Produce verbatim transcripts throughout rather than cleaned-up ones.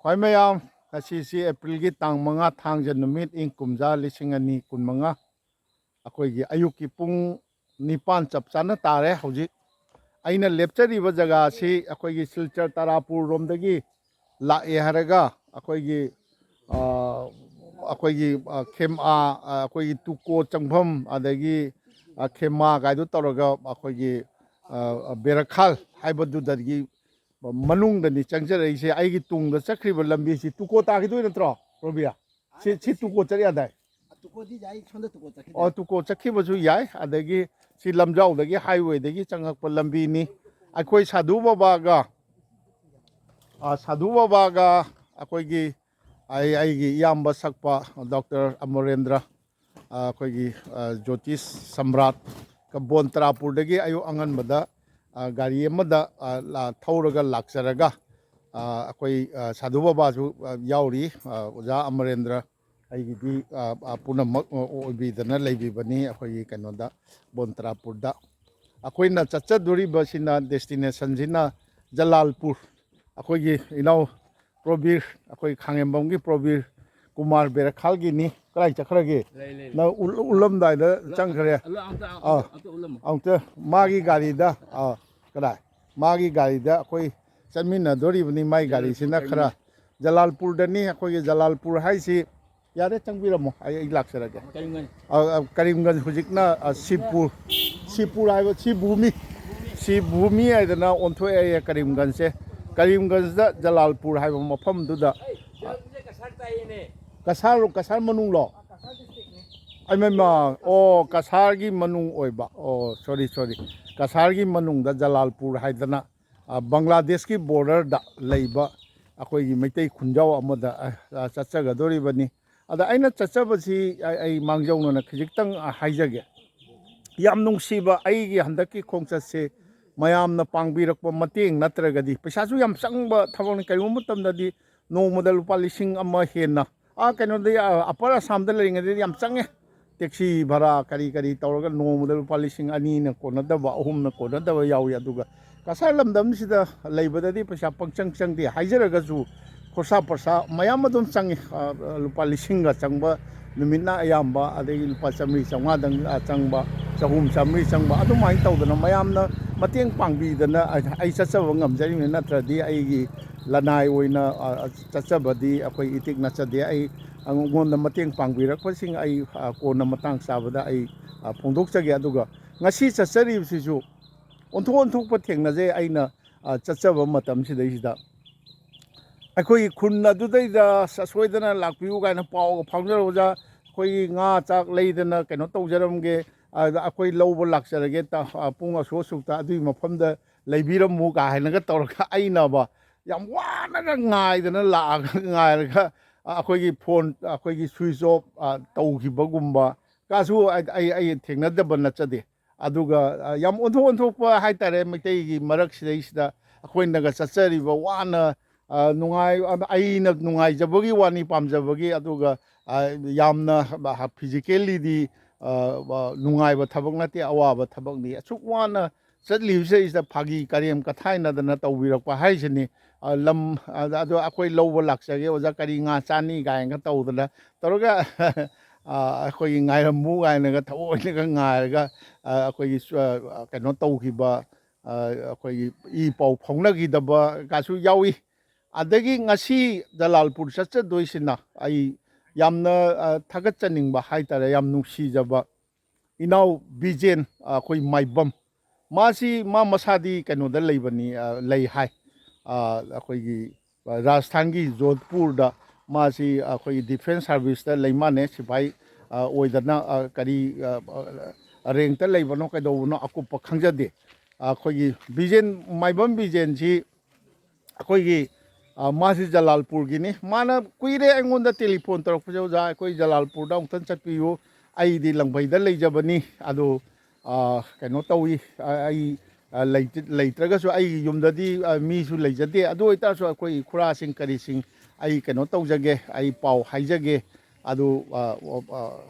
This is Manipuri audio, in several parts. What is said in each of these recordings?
ꯈ꯭ꯋꯥꯏ ꯃꯌꯥꯝ, ꯉꯁꯤꯁꯤ ꯑꯦꯄ꯭ꯔꯤꯜꯒꯤ ꯇꯥꯡ ꯃꯉꯥ, ꯊꯥꯡꯖ ꯅꯨꯃꯤꯠ, ꯏꯪ ꯀꯨꯝꯖꯥ ꯂꯤꯁꯤꯡ ꯑꯅꯤ ꯀꯨꯟꯃꯉꯥ꯫ ꯑꯩꯈꯣꯏꯒꯤ ꯑꯌꯨꯛꯀꯤ ꯄꯨꯡ ꯅꯤꯄꯥꯟ ꯆꯞ ꯆꯥꯅ ꯇꯥꯔꯦ꯫ ꯍꯧꯖꯤꯛ ꯑꯩꯅ ꯂꯦꯞꯆꯔꯤꯕ ꯖꯒꯥ ꯑꯁꯤ ꯑꯩꯈꯣꯏꯒꯤ ꯁꯤꯜꯆꯔ ꯇꯥꯔꯥꯄꯨꯔ ꯔꯣꯝꯗꯒꯤ ꯂꯥꯛꯑꯦ ꯍꯥꯏꯔꯒ ꯑꯩꯈꯣꯏꯒꯤ, ꯑ, ꯑꯩꯈꯣꯏꯒꯤ, ꯑ, ꯈꯦꯝ-, ꯑ, ꯑ, ꯑꯩꯈꯣꯏꯒꯤ ꯇꯨꯀꯣ ꯆꯪꯐꯝ, ꯑꯗꯒꯤ, ꯑ, ꯈꯦꯃꯥ ꯀꯥꯏꯗꯣ ꯇꯧꯔꯒ ꯑꯩꯈꯣꯏꯒꯤ, ꯑ, ꯑ, ꯕꯦꯔꯈꯥꯜ ꯍꯥꯏꯕꯗꯨꯗꯒꯤ ꯃꯅꯨꯡꯗꯅꯤ ꯆꯪꯖꯔꯛꯏꯁꯦ꯫ ꯑꯩꯒꯤ ꯇꯨꯡꯗ ꯆꯠꯈ꯭ꯔꯤꯕ ꯂꯝꯕꯤꯁꯤ ꯇꯨꯀꯣ ꯇꯥꯈꯤꯗꯣꯏ ꯅꯠꯇ꯭ꯔꯣ, ꯔꯣꯕꯤꯌꯥ? ꯁꯤ, ꯁꯤ ꯇꯨꯀꯣ ꯆꯠ ꯌꯥꯗꯥꯏ? ꯇꯨꯀꯣꯗꯤ ꯌꯥꯏ, ꯁꯣꯝꯗ ꯇꯨꯀꯣ ꯆꯠꯈꯤꯗꯥꯏ? ꯑꯣ, ꯇꯨꯀꯣ ꯆꯠꯈꯤꯕꯁꯨ ꯌꯥꯏ꯫ ꯑꯗꯒꯤ ꯁꯤ ꯂꯝꯖꯥꯎꯗꯒꯤ, ꯍꯥꯏꯋꯦꯗꯒꯤ ꯆꯪꯉꯛꯄ ꯂꯝꯕꯤꯅꯤ꯫ ꯑꯩꯈꯣꯏ ꯁꯥꯙꯨ ꯕꯕꯥꯒ, ꯑ, ꯁꯥꯙꯨ ꯕꯕꯥꯒ ꯑꯩꯈꯣꯏꯒꯤ, ꯑꯩ, ꯑꯩꯒꯤ ꯏꯌꯥꯝꯕ ꯁꯛꯄ ꯗꯣꯛꯇꯔ ꯑꯃꯔꯦꯟꯗ꯭ꯔ, ꯑ, ꯑꯩꯈꯣꯏꯒꯤ, ꯑ, ꯖꯣꯇꯤꯁ ꯁꯝꯔꯥꯠ, ꯕꯣꯟ ꯇꯔꯥꯄꯨꯔꯗꯒꯤ ꯑꯌꯨꯛ ꯑꯉꯟꯕꯗ, ꯑ, ꯒꯥꯔꯤ ꯑꯃꯗ, ꯑ, ꯂꯥ-, ꯊꯧꯔꯒ ꯂꯥꯛꯆꯔꯒ, ꯑ, ꯑꯩꯈꯣꯏ, ꯑ, ꯁꯥꯙꯨ ꯕꯕꯥꯁꯨ, ꯑ, ꯌꯥꯎꯔꯤ, ꯑ, ꯑꯣꯖꯥ ꯑꯃꯔꯦꯟꯗ꯭ꯔ, ꯑꯩꯒꯤꯗꯤ, ꯑ, ꯑ, ꯄꯨꯝꯅꯃꯛ, ꯑ, ꯑꯣꯏꯕꯤꯗꯅ ꯂꯩꯕꯤꯕꯅꯤ ꯑꯩꯈꯣꯏꯒꯤ ꯀꯩꯅꯣꯗ, ꯕꯣꯟ ꯇꯔꯥꯄꯨꯔꯗ꯫ ꯑꯩꯈꯣꯏꯅ ꯆꯠꯆꯗꯣꯔꯤꯕꯁꯤꯅ, ꯗꯦꯁꯇꯤꯅꯦꯁꯟꯁꯤꯅ ꯖꯂꯥꯜꯄꯨꯔ, ꯑꯩꯈꯣꯏꯒꯤ ꯏꯅꯥꯎ ꯄ꯭ꯔꯣꯕꯤꯔ, ꯑꯩꯈꯣꯏ ꯈꯥꯉꯦꯝꯕꯝꯒꯤ ꯄ꯭ꯔꯣꯕꯤꯔ ꯀꯨꯃꯥꯔ ꯕꯦꯔꯈꯥꯜꯒꯤꯅꯤ꯫ ꯀꯗꯥꯏ ꯆꯠꯈ꯭ꯔꯒꯦ? ꯂꯩ, ꯂꯩ, ꯂꯩ꯫ ꯅꯪ ꯎꯠ-, ꯎꯠꯂꯝꯗꯥꯏꯗ ꯆꯪꯈ꯭ꯔꯦ꯫ ꯑꯗꯣ ꯑꯝꯇ, ꯑꯝꯇ, ꯑꯥ꯫ ꯑꯝꯇ ꯎꯠꯂꯝꯃꯣ꯫ ꯑꯃꯨꯛꯇ ꯃꯥꯒꯤ ꯒꯥꯔꯤꯗ, ꯑꯥ, ꯀꯗꯥꯏ? ꯃꯥꯒꯤ ꯒꯥꯔꯤꯗ ꯑꯩꯈꯣꯏ ꯆꯠꯃꯤꯟꯅꯗꯣꯔꯤꯕꯅꯤ꯫ ꯃꯥꯒꯤ ꯖꯂꯥꯜꯄꯨꯔ ꯒꯥꯔꯤꯁꯤꯅ ꯈꯔ ꯀꯔꯤꯅꯣ? ꯖꯂꯥꯜꯄꯨꯔꯗꯅꯤ꯫ ꯑꯩꯈꯣꯏꯒꯤ ꯖꯂꯥꯜꯄꯨꯔ ꯍꯥꯏꯁꯤ, ꯌꯥꯔꯦ, ꯆꯪꯕꯤꯔꯝꯃꯣ, ꯑꯩ, ꯑꯩ ꯂꯥꯛꯆꯔꯒꯦ꯫ ꯀꯔꯤꯝꯒꯅꯤ꯫ ꯑ, ꯑ, ꯀꯔꯤꯝꯒꯟꯖ ꯍꯧꯖꯤꯛꯅ, ꯑ, ꯁꯤꯕꯄꯨꯔ, ꯁꯤꯕꯄꯨꯔ ꯍꯥꯏꯕ, ꯁꯤꯕꯚꯨꯃꯤ, ꯁꯤꯕꯚꯨꯃꯤ ꯍꯥꯏꯗꯅ ꯑꯣꯟꯊꯣꯛꯑꯦ ꯀꯔꯤꯝꯒꯟꯖꯁꯦ꯫ ꯀꯔꯤꯝꯒꯟꯖꯗ ꯖꯂꯥꯜꯄꯨꯔ ꯍꯥꯏꯕ ꯃꯐꯝꯗꯨꯗ꯫ ꯑꯩ, ꯖꯂꯥꯜꯄꯨꯔꯁꯦ ꯀꯁꯥꯔ ꯇꯥꯏꯌꯦꯅꯦ꯫ ꯀꯁꯥꯔ, ꯀꯁꯥꯔ ꯃꯅꯨꯡꯂꯣ? ꯑꯩꯃꯩꯃ, ꯑꯣ, ꯀꯁꯥꯔꯒꯤ ꯃꯅꯨꯡ ꯑꯣꯏꯕ꯫ ꯑꯣ, ꯁꯣꯔꯤ, ꯁꯣꯔꯤ꯫ ꯀꯁꯥꯔꯒꯤ ꯃꯅꯨꯡꯗ ꯖꯂꯥꯜꯄꯨꯔ ꯍꯥꯏꯗꯅ, ꯑ, ꯕꯪꯒ꯭ꯂꯥꯗꯦꯁꯀꯤ ꯕꯣꯔꯗꯔꯗ ꯂꯩꯕ ꯑꯩꯈꯣꯏꯒꯤ ꯃꯩꯇꯩ ꯈꯨꯟꯖꯥꯎ ꯑꯃꯗ, ꯑ, ꯑ, ꯆꯠꯆꯒꯗꯣꯔꯤꯕꯅꯤ꯫ ꯑꯗ ꯑꯩꯅ ꯆꯠꯆꯕꯁꯤ ꯑꯩ, ꯑꯩ ꯃꯥꯡꯖꯧꯅꯅ ꯈꯖꯤꯛꯇꯪ, ꯑ, ꯍꯥꯏꯖꯒꯦ꯫ ꯌꯥꯝ ꯅꯨꯡꯁꯤꯕ ꯑꯩꯒꯤ ꯍꯟꯗꯛꯀꯤ ꯈꯣꯡꯆꯠꯁꯦ ꯃꯌꯥꯝꯅ ꯄꯥꯡꯕꯤꯔꯛꯄ ꯃꯇꯦꯡ ꯅꯠꯇ꯭ꯔꯒꯗꯤ, ꯄꯩꯁꯥꯁꯨ ꯌꯥꯝ ꯆꯪꯕ ꯊꯕꯛꯅꯤ꯫ ꯀꯔꯤꯒꯨꯝꯕ ꯃꯇꯝꯗꯗꯤ ꯅꯣꯡꯃꯗ ꯂꯨꯄꯥ ꯂꯤꯁꯤꯡ ꯑꯃ ꯍꯦꯟꯅ ꯑꯥ ꯀꯩꯅꯣꯗ, ꯑꯄꯔ ꯑꯁꯥꯝꯗ ꯂꯩꯔꯤꯉꯩꯗꯗꯤ ꯌꯥꯝ ꯆꯪꯉꯦ꯫ ꯇꯦꯛꯁꯤ ꯚꯔꯥ ꯀꯔꯤ ꯀꯔꯤ ꯇꯧꯔꯒ ꯅꯣꯡꯃꯗ ꯂꯨꯄꯥ ꯂꯤꯁꯤꯡ ꯑꯅꯤꯅ ꯀꯣꯟꯅꯗꯕ, ꯑꯍꯨꯝꯅ ꯀꯣꯟꯅꯗꯕ ꯌꯥꯎꯏ꯫ ꯑꯗꯨꯒ ꯀꯁꯥꯔ ꯂꯝꯗꯝꯁꯤꯗ ꯂꯩꯕꯗꯗꯤ ꯄꯩꯁꯥ ꯄꯪꯆꯪ ꯆꯪꯗꯦ ꯍꯥꯏꯖꯔꯒꯁꯨ, ꯈꯣꯔꯁꯥ ꯄꯔꯁꯥ ꯃꯌꯥꯝ ꯑꯗꯨꯝ ꯆꯪꯉꯤ꯫ ꯑ, ꯂꯨꯄꯥ ꯂꯤꯁꯤꯡꯒ ꯆꯪꯕ ꯅꯨꯃꯤꯠꯅ ꯑꯌꯥꯝꯕ, ꯑꯗꯒꯤ ꯂꯨꯄꯥ ꯆꯥꯝꯃꯔꯤ ꯆꯥꯝꯃꯉꯥꯗꯪ, ꯑ, ꯆꯪꯕ, ꯆꯍꯨꯝ ꯆꯥꯝꯃꯔꯤ ꯆꯪꯕ, ꯑꯗꯨꯃꯥꯏꯅ ꯇꯧꯗꯅ ꯃꯌꯥꯝꯅ ꯃꯇꯦꯡ ꯄꯥꯡꯕꯤꯗꯅ ꯑꯩ, ꯑꯩ ꯆꯠꯆꯕ ꯉꯝꯖꯔꯤꯕꯅꯤ꯫ ꯅꯠꯇ꯭ꯔꯗꯤ ꯑꯩꯒꯤ ꯂꯅꯥꯏ ꯑꯣꯏꯅ, ꯑ, ꯆꯠꯆꯕꯗꯤ ꯑꯩꯈꯣꯏ ꯏꯇꯤꯛ ꯅꯠꯆꯗꯦ꯫ ꯑꯩ, ꯑꯩꯉꯣꯟꯗ ꯃꯇꯦꯡ ꯄꯥꯡꯕꯤꯔꯛꯄꯁꯤꯡ ꯑꯩ, ꯑ, ꯀꯣꯟꯅ ꯃꯇꯥꯡ ꯆꯥꯕꯗ ꯑꯩ, ꯑ, ꯐꯣꯡꯗꯣꯛꯆꯒꯦ꯫ ꯑꯗꯨꯒ ꯉꯁꯤ ꯆꯠꯆꯔꯤꯕꯁꯤꯁꯨ ꯑꯣꯟꯊꯣꯛ ꯑꯣꯟꯊꯣꯛꯄ ꯊꯦꯡꯅꯖꯩ꯫ ꯑꯩꯅ, ꯑ, ꯆꯠꯆꯕ ꯃꯇꯝꯁꯤꯗꯩꯁꯤꯗ ꯑꯩꯈꯣꯏꯒꯤ ꯈꯨꯟ ꯑꯗꯨꯗꯩꯗ ꯁ-, ꯁꯣꯏꯗꯅ ꯂꯥꯛꯄꯤꯌꯨ ꯀꯥꯏꯅ ꯄꯥꯎꯒ ꯐꯥꯎꯖꯔꯛꯑꯣ, "ꯑꯣꯖꯥ, ꯑꯩꯈꯣꯏꯒꯤ ꯉꯥ ꯆꯥꯛ ꯂꯩꯗꯅ ꯀꯩꯅꯣ ꯇꯧꯖꯔꯝꯒꯦ, ꯑꯗ ꯑꯩꯈꯣꯏ ꯂꯧꯕ ꯂꯥꯛꯆꯔꯒꯦ, ꯇ-, ꯑ, ꯄꯨꯡ ꯑꯁꯨꯛ ꯑꯁꯨꯛꯇ ꯑꯗꯨꯒꯤ ꯃꯐꯝꯗ ꯂꯩꯕꯤꯔꯝꯃꯨ" ꯀꯥꯏꯅꯒ ꯇꯧꯔꯒ ꯑꯩꯅꯕ ꯌꯥꯝ ꯋꯥꯅꯒ ꯉꯥꯏꯗꯅ ꯂꯥꯛꯑꯒ ꯉꯥꯏꯔꯒ, ꯑ, ꯑꯩꯈꯣꯏꯒꯤ ꯐꯣꯟ, ꯑꯩꯈꯣꯏꯒꯤ switch off, ꯑ, ꯇꯧꯈꯤꯕꯒꯨꯝꯕ ꯀꯥꯁꯨ ꯑꯩ, ꯑꯩ, ꯑꯩ ꯊꯦꯡꯅꯗꯕ ꯅꯠꯆꯗꯦ꯫ ꯑꯗꯨꯒ, ꯑ, ꯌꯥꯝ ꯑꯣꯟꯊꯣꯛ ꯑꯣꯟꯊꯣꯛꯄ ꯍꯥꯏꯇꯥꯔꯦ, ꯃꯩꯇꯩꯒꯤ ꯃꯔꯛꯁꯤꯗꯩꯁꯤꯗ ꯑꯩꯈꯣꯏꯅꯒ ꯆꯠꯆꯔꯤꯕ ꯋꯥꯅ, ꯑ, ꯅꯨꯡꯉꯥꯏ-, ꯑ, ꯑꯩꯅ ꯅꯨꯡꯉꯥꯏꯖꯕꯒꯤ ꯋꯥꯅꯤ, ꯄꯥꯝꯖꯕꯒꯤ, ꯑꯗꯨꯒ, ꯑ, ꯌꯥꯝꯅ physicallyꯗꯤ, ꯑ, ꯑ, ꯅꯨꯡꯉꯥꯏꯕ ꯊꯕꯛ ꯅꯠꯇꯦ, ꯑꯋꯥꯕ ꯊꯕꯛꯅꯤ꯫ ꯑꯁꯨꯛ ꯋꯥꯅ ꯆꯠꯂꯤꯕꯁꯤꯗꯩꯁꯤꯗ ꯐꯥꯒꯤ ꯀꯔꯦꯝ ꯀꯊꯥꯏꯅꯗꯅ ꯇꯧꯕꯤꯔꯛꯄ ꯍꯥꯏꯁꯤꯅꯤ꯫ ꯑ, ꯂꯝ, ꯑ, ꯑꯗꯣ ꯑꯩꯈꯣꯏ ꯂꯧꯕ ꯂꯥꯛꯆꯒꯦ ꯑꯣꯖꯥ, ꯀꯔꯤ ꯉꯥ ꯆꯥꯅꯤ ꯀꯥꯏꯅꯒ ꯇꯧꯗꯅ ꯇꯧꯔꯒ, ꯑ, ꯑꯩꯈꯣꯏꯒꯤ ꯉꯥꯏꯔꯝꯃꯨ ꯀꯥꯏꯅꯒ ꯊꯑꯣꯏꯅꯒ ꯉꯥꯏꯔꯒ, ꯑ, ꯑꯩꯈꯣꯏꯒꯤ ꯁ-, ꯑ, ꯀꯩꯅꯣ ꯇꯧꯈꯤꯕ, ꯑ, ꯑꯩꯈꯣꯏꯒꯤ ꯏ ꯄꯥꯎ ꯐꯥꯎꯅꯈꯤꯗꯕ ꯀꯥꯁꯨ ꯌꯥꯎꯏ꯫ ꯑꯗꯒꯤ ꯉꯁꯤ ꯖꯂꯥꯜꯄꯨꯔ ꯆꯠꯆꯗꯣꯏꯁꯤꯅ ꯑꯩ ꯌꯥꯝꯅ, ꯑ, ꯊꯥꯒꯠꯆꯅꯤꯡꯕ ꯍꯥꯏꯇꯥꯔꯦ, ꯌꯥꯝ ꯅꯨꯡꯁꯤꯖꯕ ꯏꯅꯥꯎ ꯕꯤꯖꯦꯟ, ꯑ, ꯑꯩꯈꯣꯏ ꯃꯥꯏꯕꯝ, ꯃꯥꯁꯤ ꯃꯥ ꯃꯁꯥꯗꯤ ꯀꯩꯅꯣꯗ ꯂꯩꯕꯅꯤ, ꯑ, ꯂꯩ ꯍꯥꯏ, ꯑ, ꯑꯩꯈꯣꯏꯒꯤ, ꯑ, ꯔꯥꯖꯁꯊꯥꯟꯒꯤ ꯖꯣꯙꯄꯨꯔꯗ ꯃꯥꯁꯤ ꯑꯩꯈꯣꯏꯒꯤ defence serviceꯇ ꯂꯩ ꯃꯥꯟꯅꯦ, ꯁꯤꯐꯥꯏ, ꯑ, ꯑꯣꯏꯗꯅ, ꯑ, ꯀꯔꯤ, ꯑ, ꯑ, rankꯇ ꯂꯩꯕꯅꯣ ꯀꯩꯗꯧꯕꯅꯣ ꯑꯀꯨꯞꯄ ꯈꯪꯖꯗꯦ꯫ ꯑꯩꯈꯣꯏꯒꯤ ꯕꯤꯖꯦꯟ, ꯃꯥꯏꯕꯝ ꯕꯤꯖꯦꯟꯁꯤ ꯑꯩꯈꯣꯏꯒꯤ, ꯑ, ꯃꯥꯁꯤ ꯖꯂꯥꯜꯄꯨꯔꯒꯤꯅꯤ꯫ ꯃꯥꯅ ꯀꯨꯏꯔꯦ ꯑꯩꯉꯣꯟꯗ telephone ꯇꯧꯔꯛꯄꯁꯦ, "ꯑꯣꯖꯥ, ꯑꯩꯈꯣꯏ ꯖꯂꯥꯜꯄꯨꯔꯗ ꯑꯃꯨꯛꯇꯪ ꯆꯠꯄꯤꯌꯨ, ꯑꯩꯗꯤ ꯂꯪꯕꯩꯗ ꯂꯩꯖꯕꯅꯤ, ꯑꯗꯨ, ꯑ, ꯀꯩꯅꯣ ꯇꯧꯏ, ꯑ, ꯑꯩ, ꯑ, ꯂꯩꯇ-, ꯂꯩꯇ꯭ꯔꯒꯁꯨ ꯑꯩꯒꯤ ꯌꯨꯝꯗꯗꯤ, ꯑ, ꯃꯤꯁꯨ ꯂꯩꯖꯗꯦ, ꯑꯗꯨ ꯑꯣꯏꯇꯥꯔꯁꯨ ꯑꯩꯈꯣꯏ ꯈꯨꯔꯥꯁꯤꯡ ꯀꯔꯤꯁꯤꯡ, ꯑꯩ ꯀꯩꯅꯣ ꯇꯧꯖꯒꯦ, ꯑꯩ ꯄꯥꯎ ꯍꯥꯏꯖꯒꯦ, ꯑꯗꯨ ꯑ, ꯑ,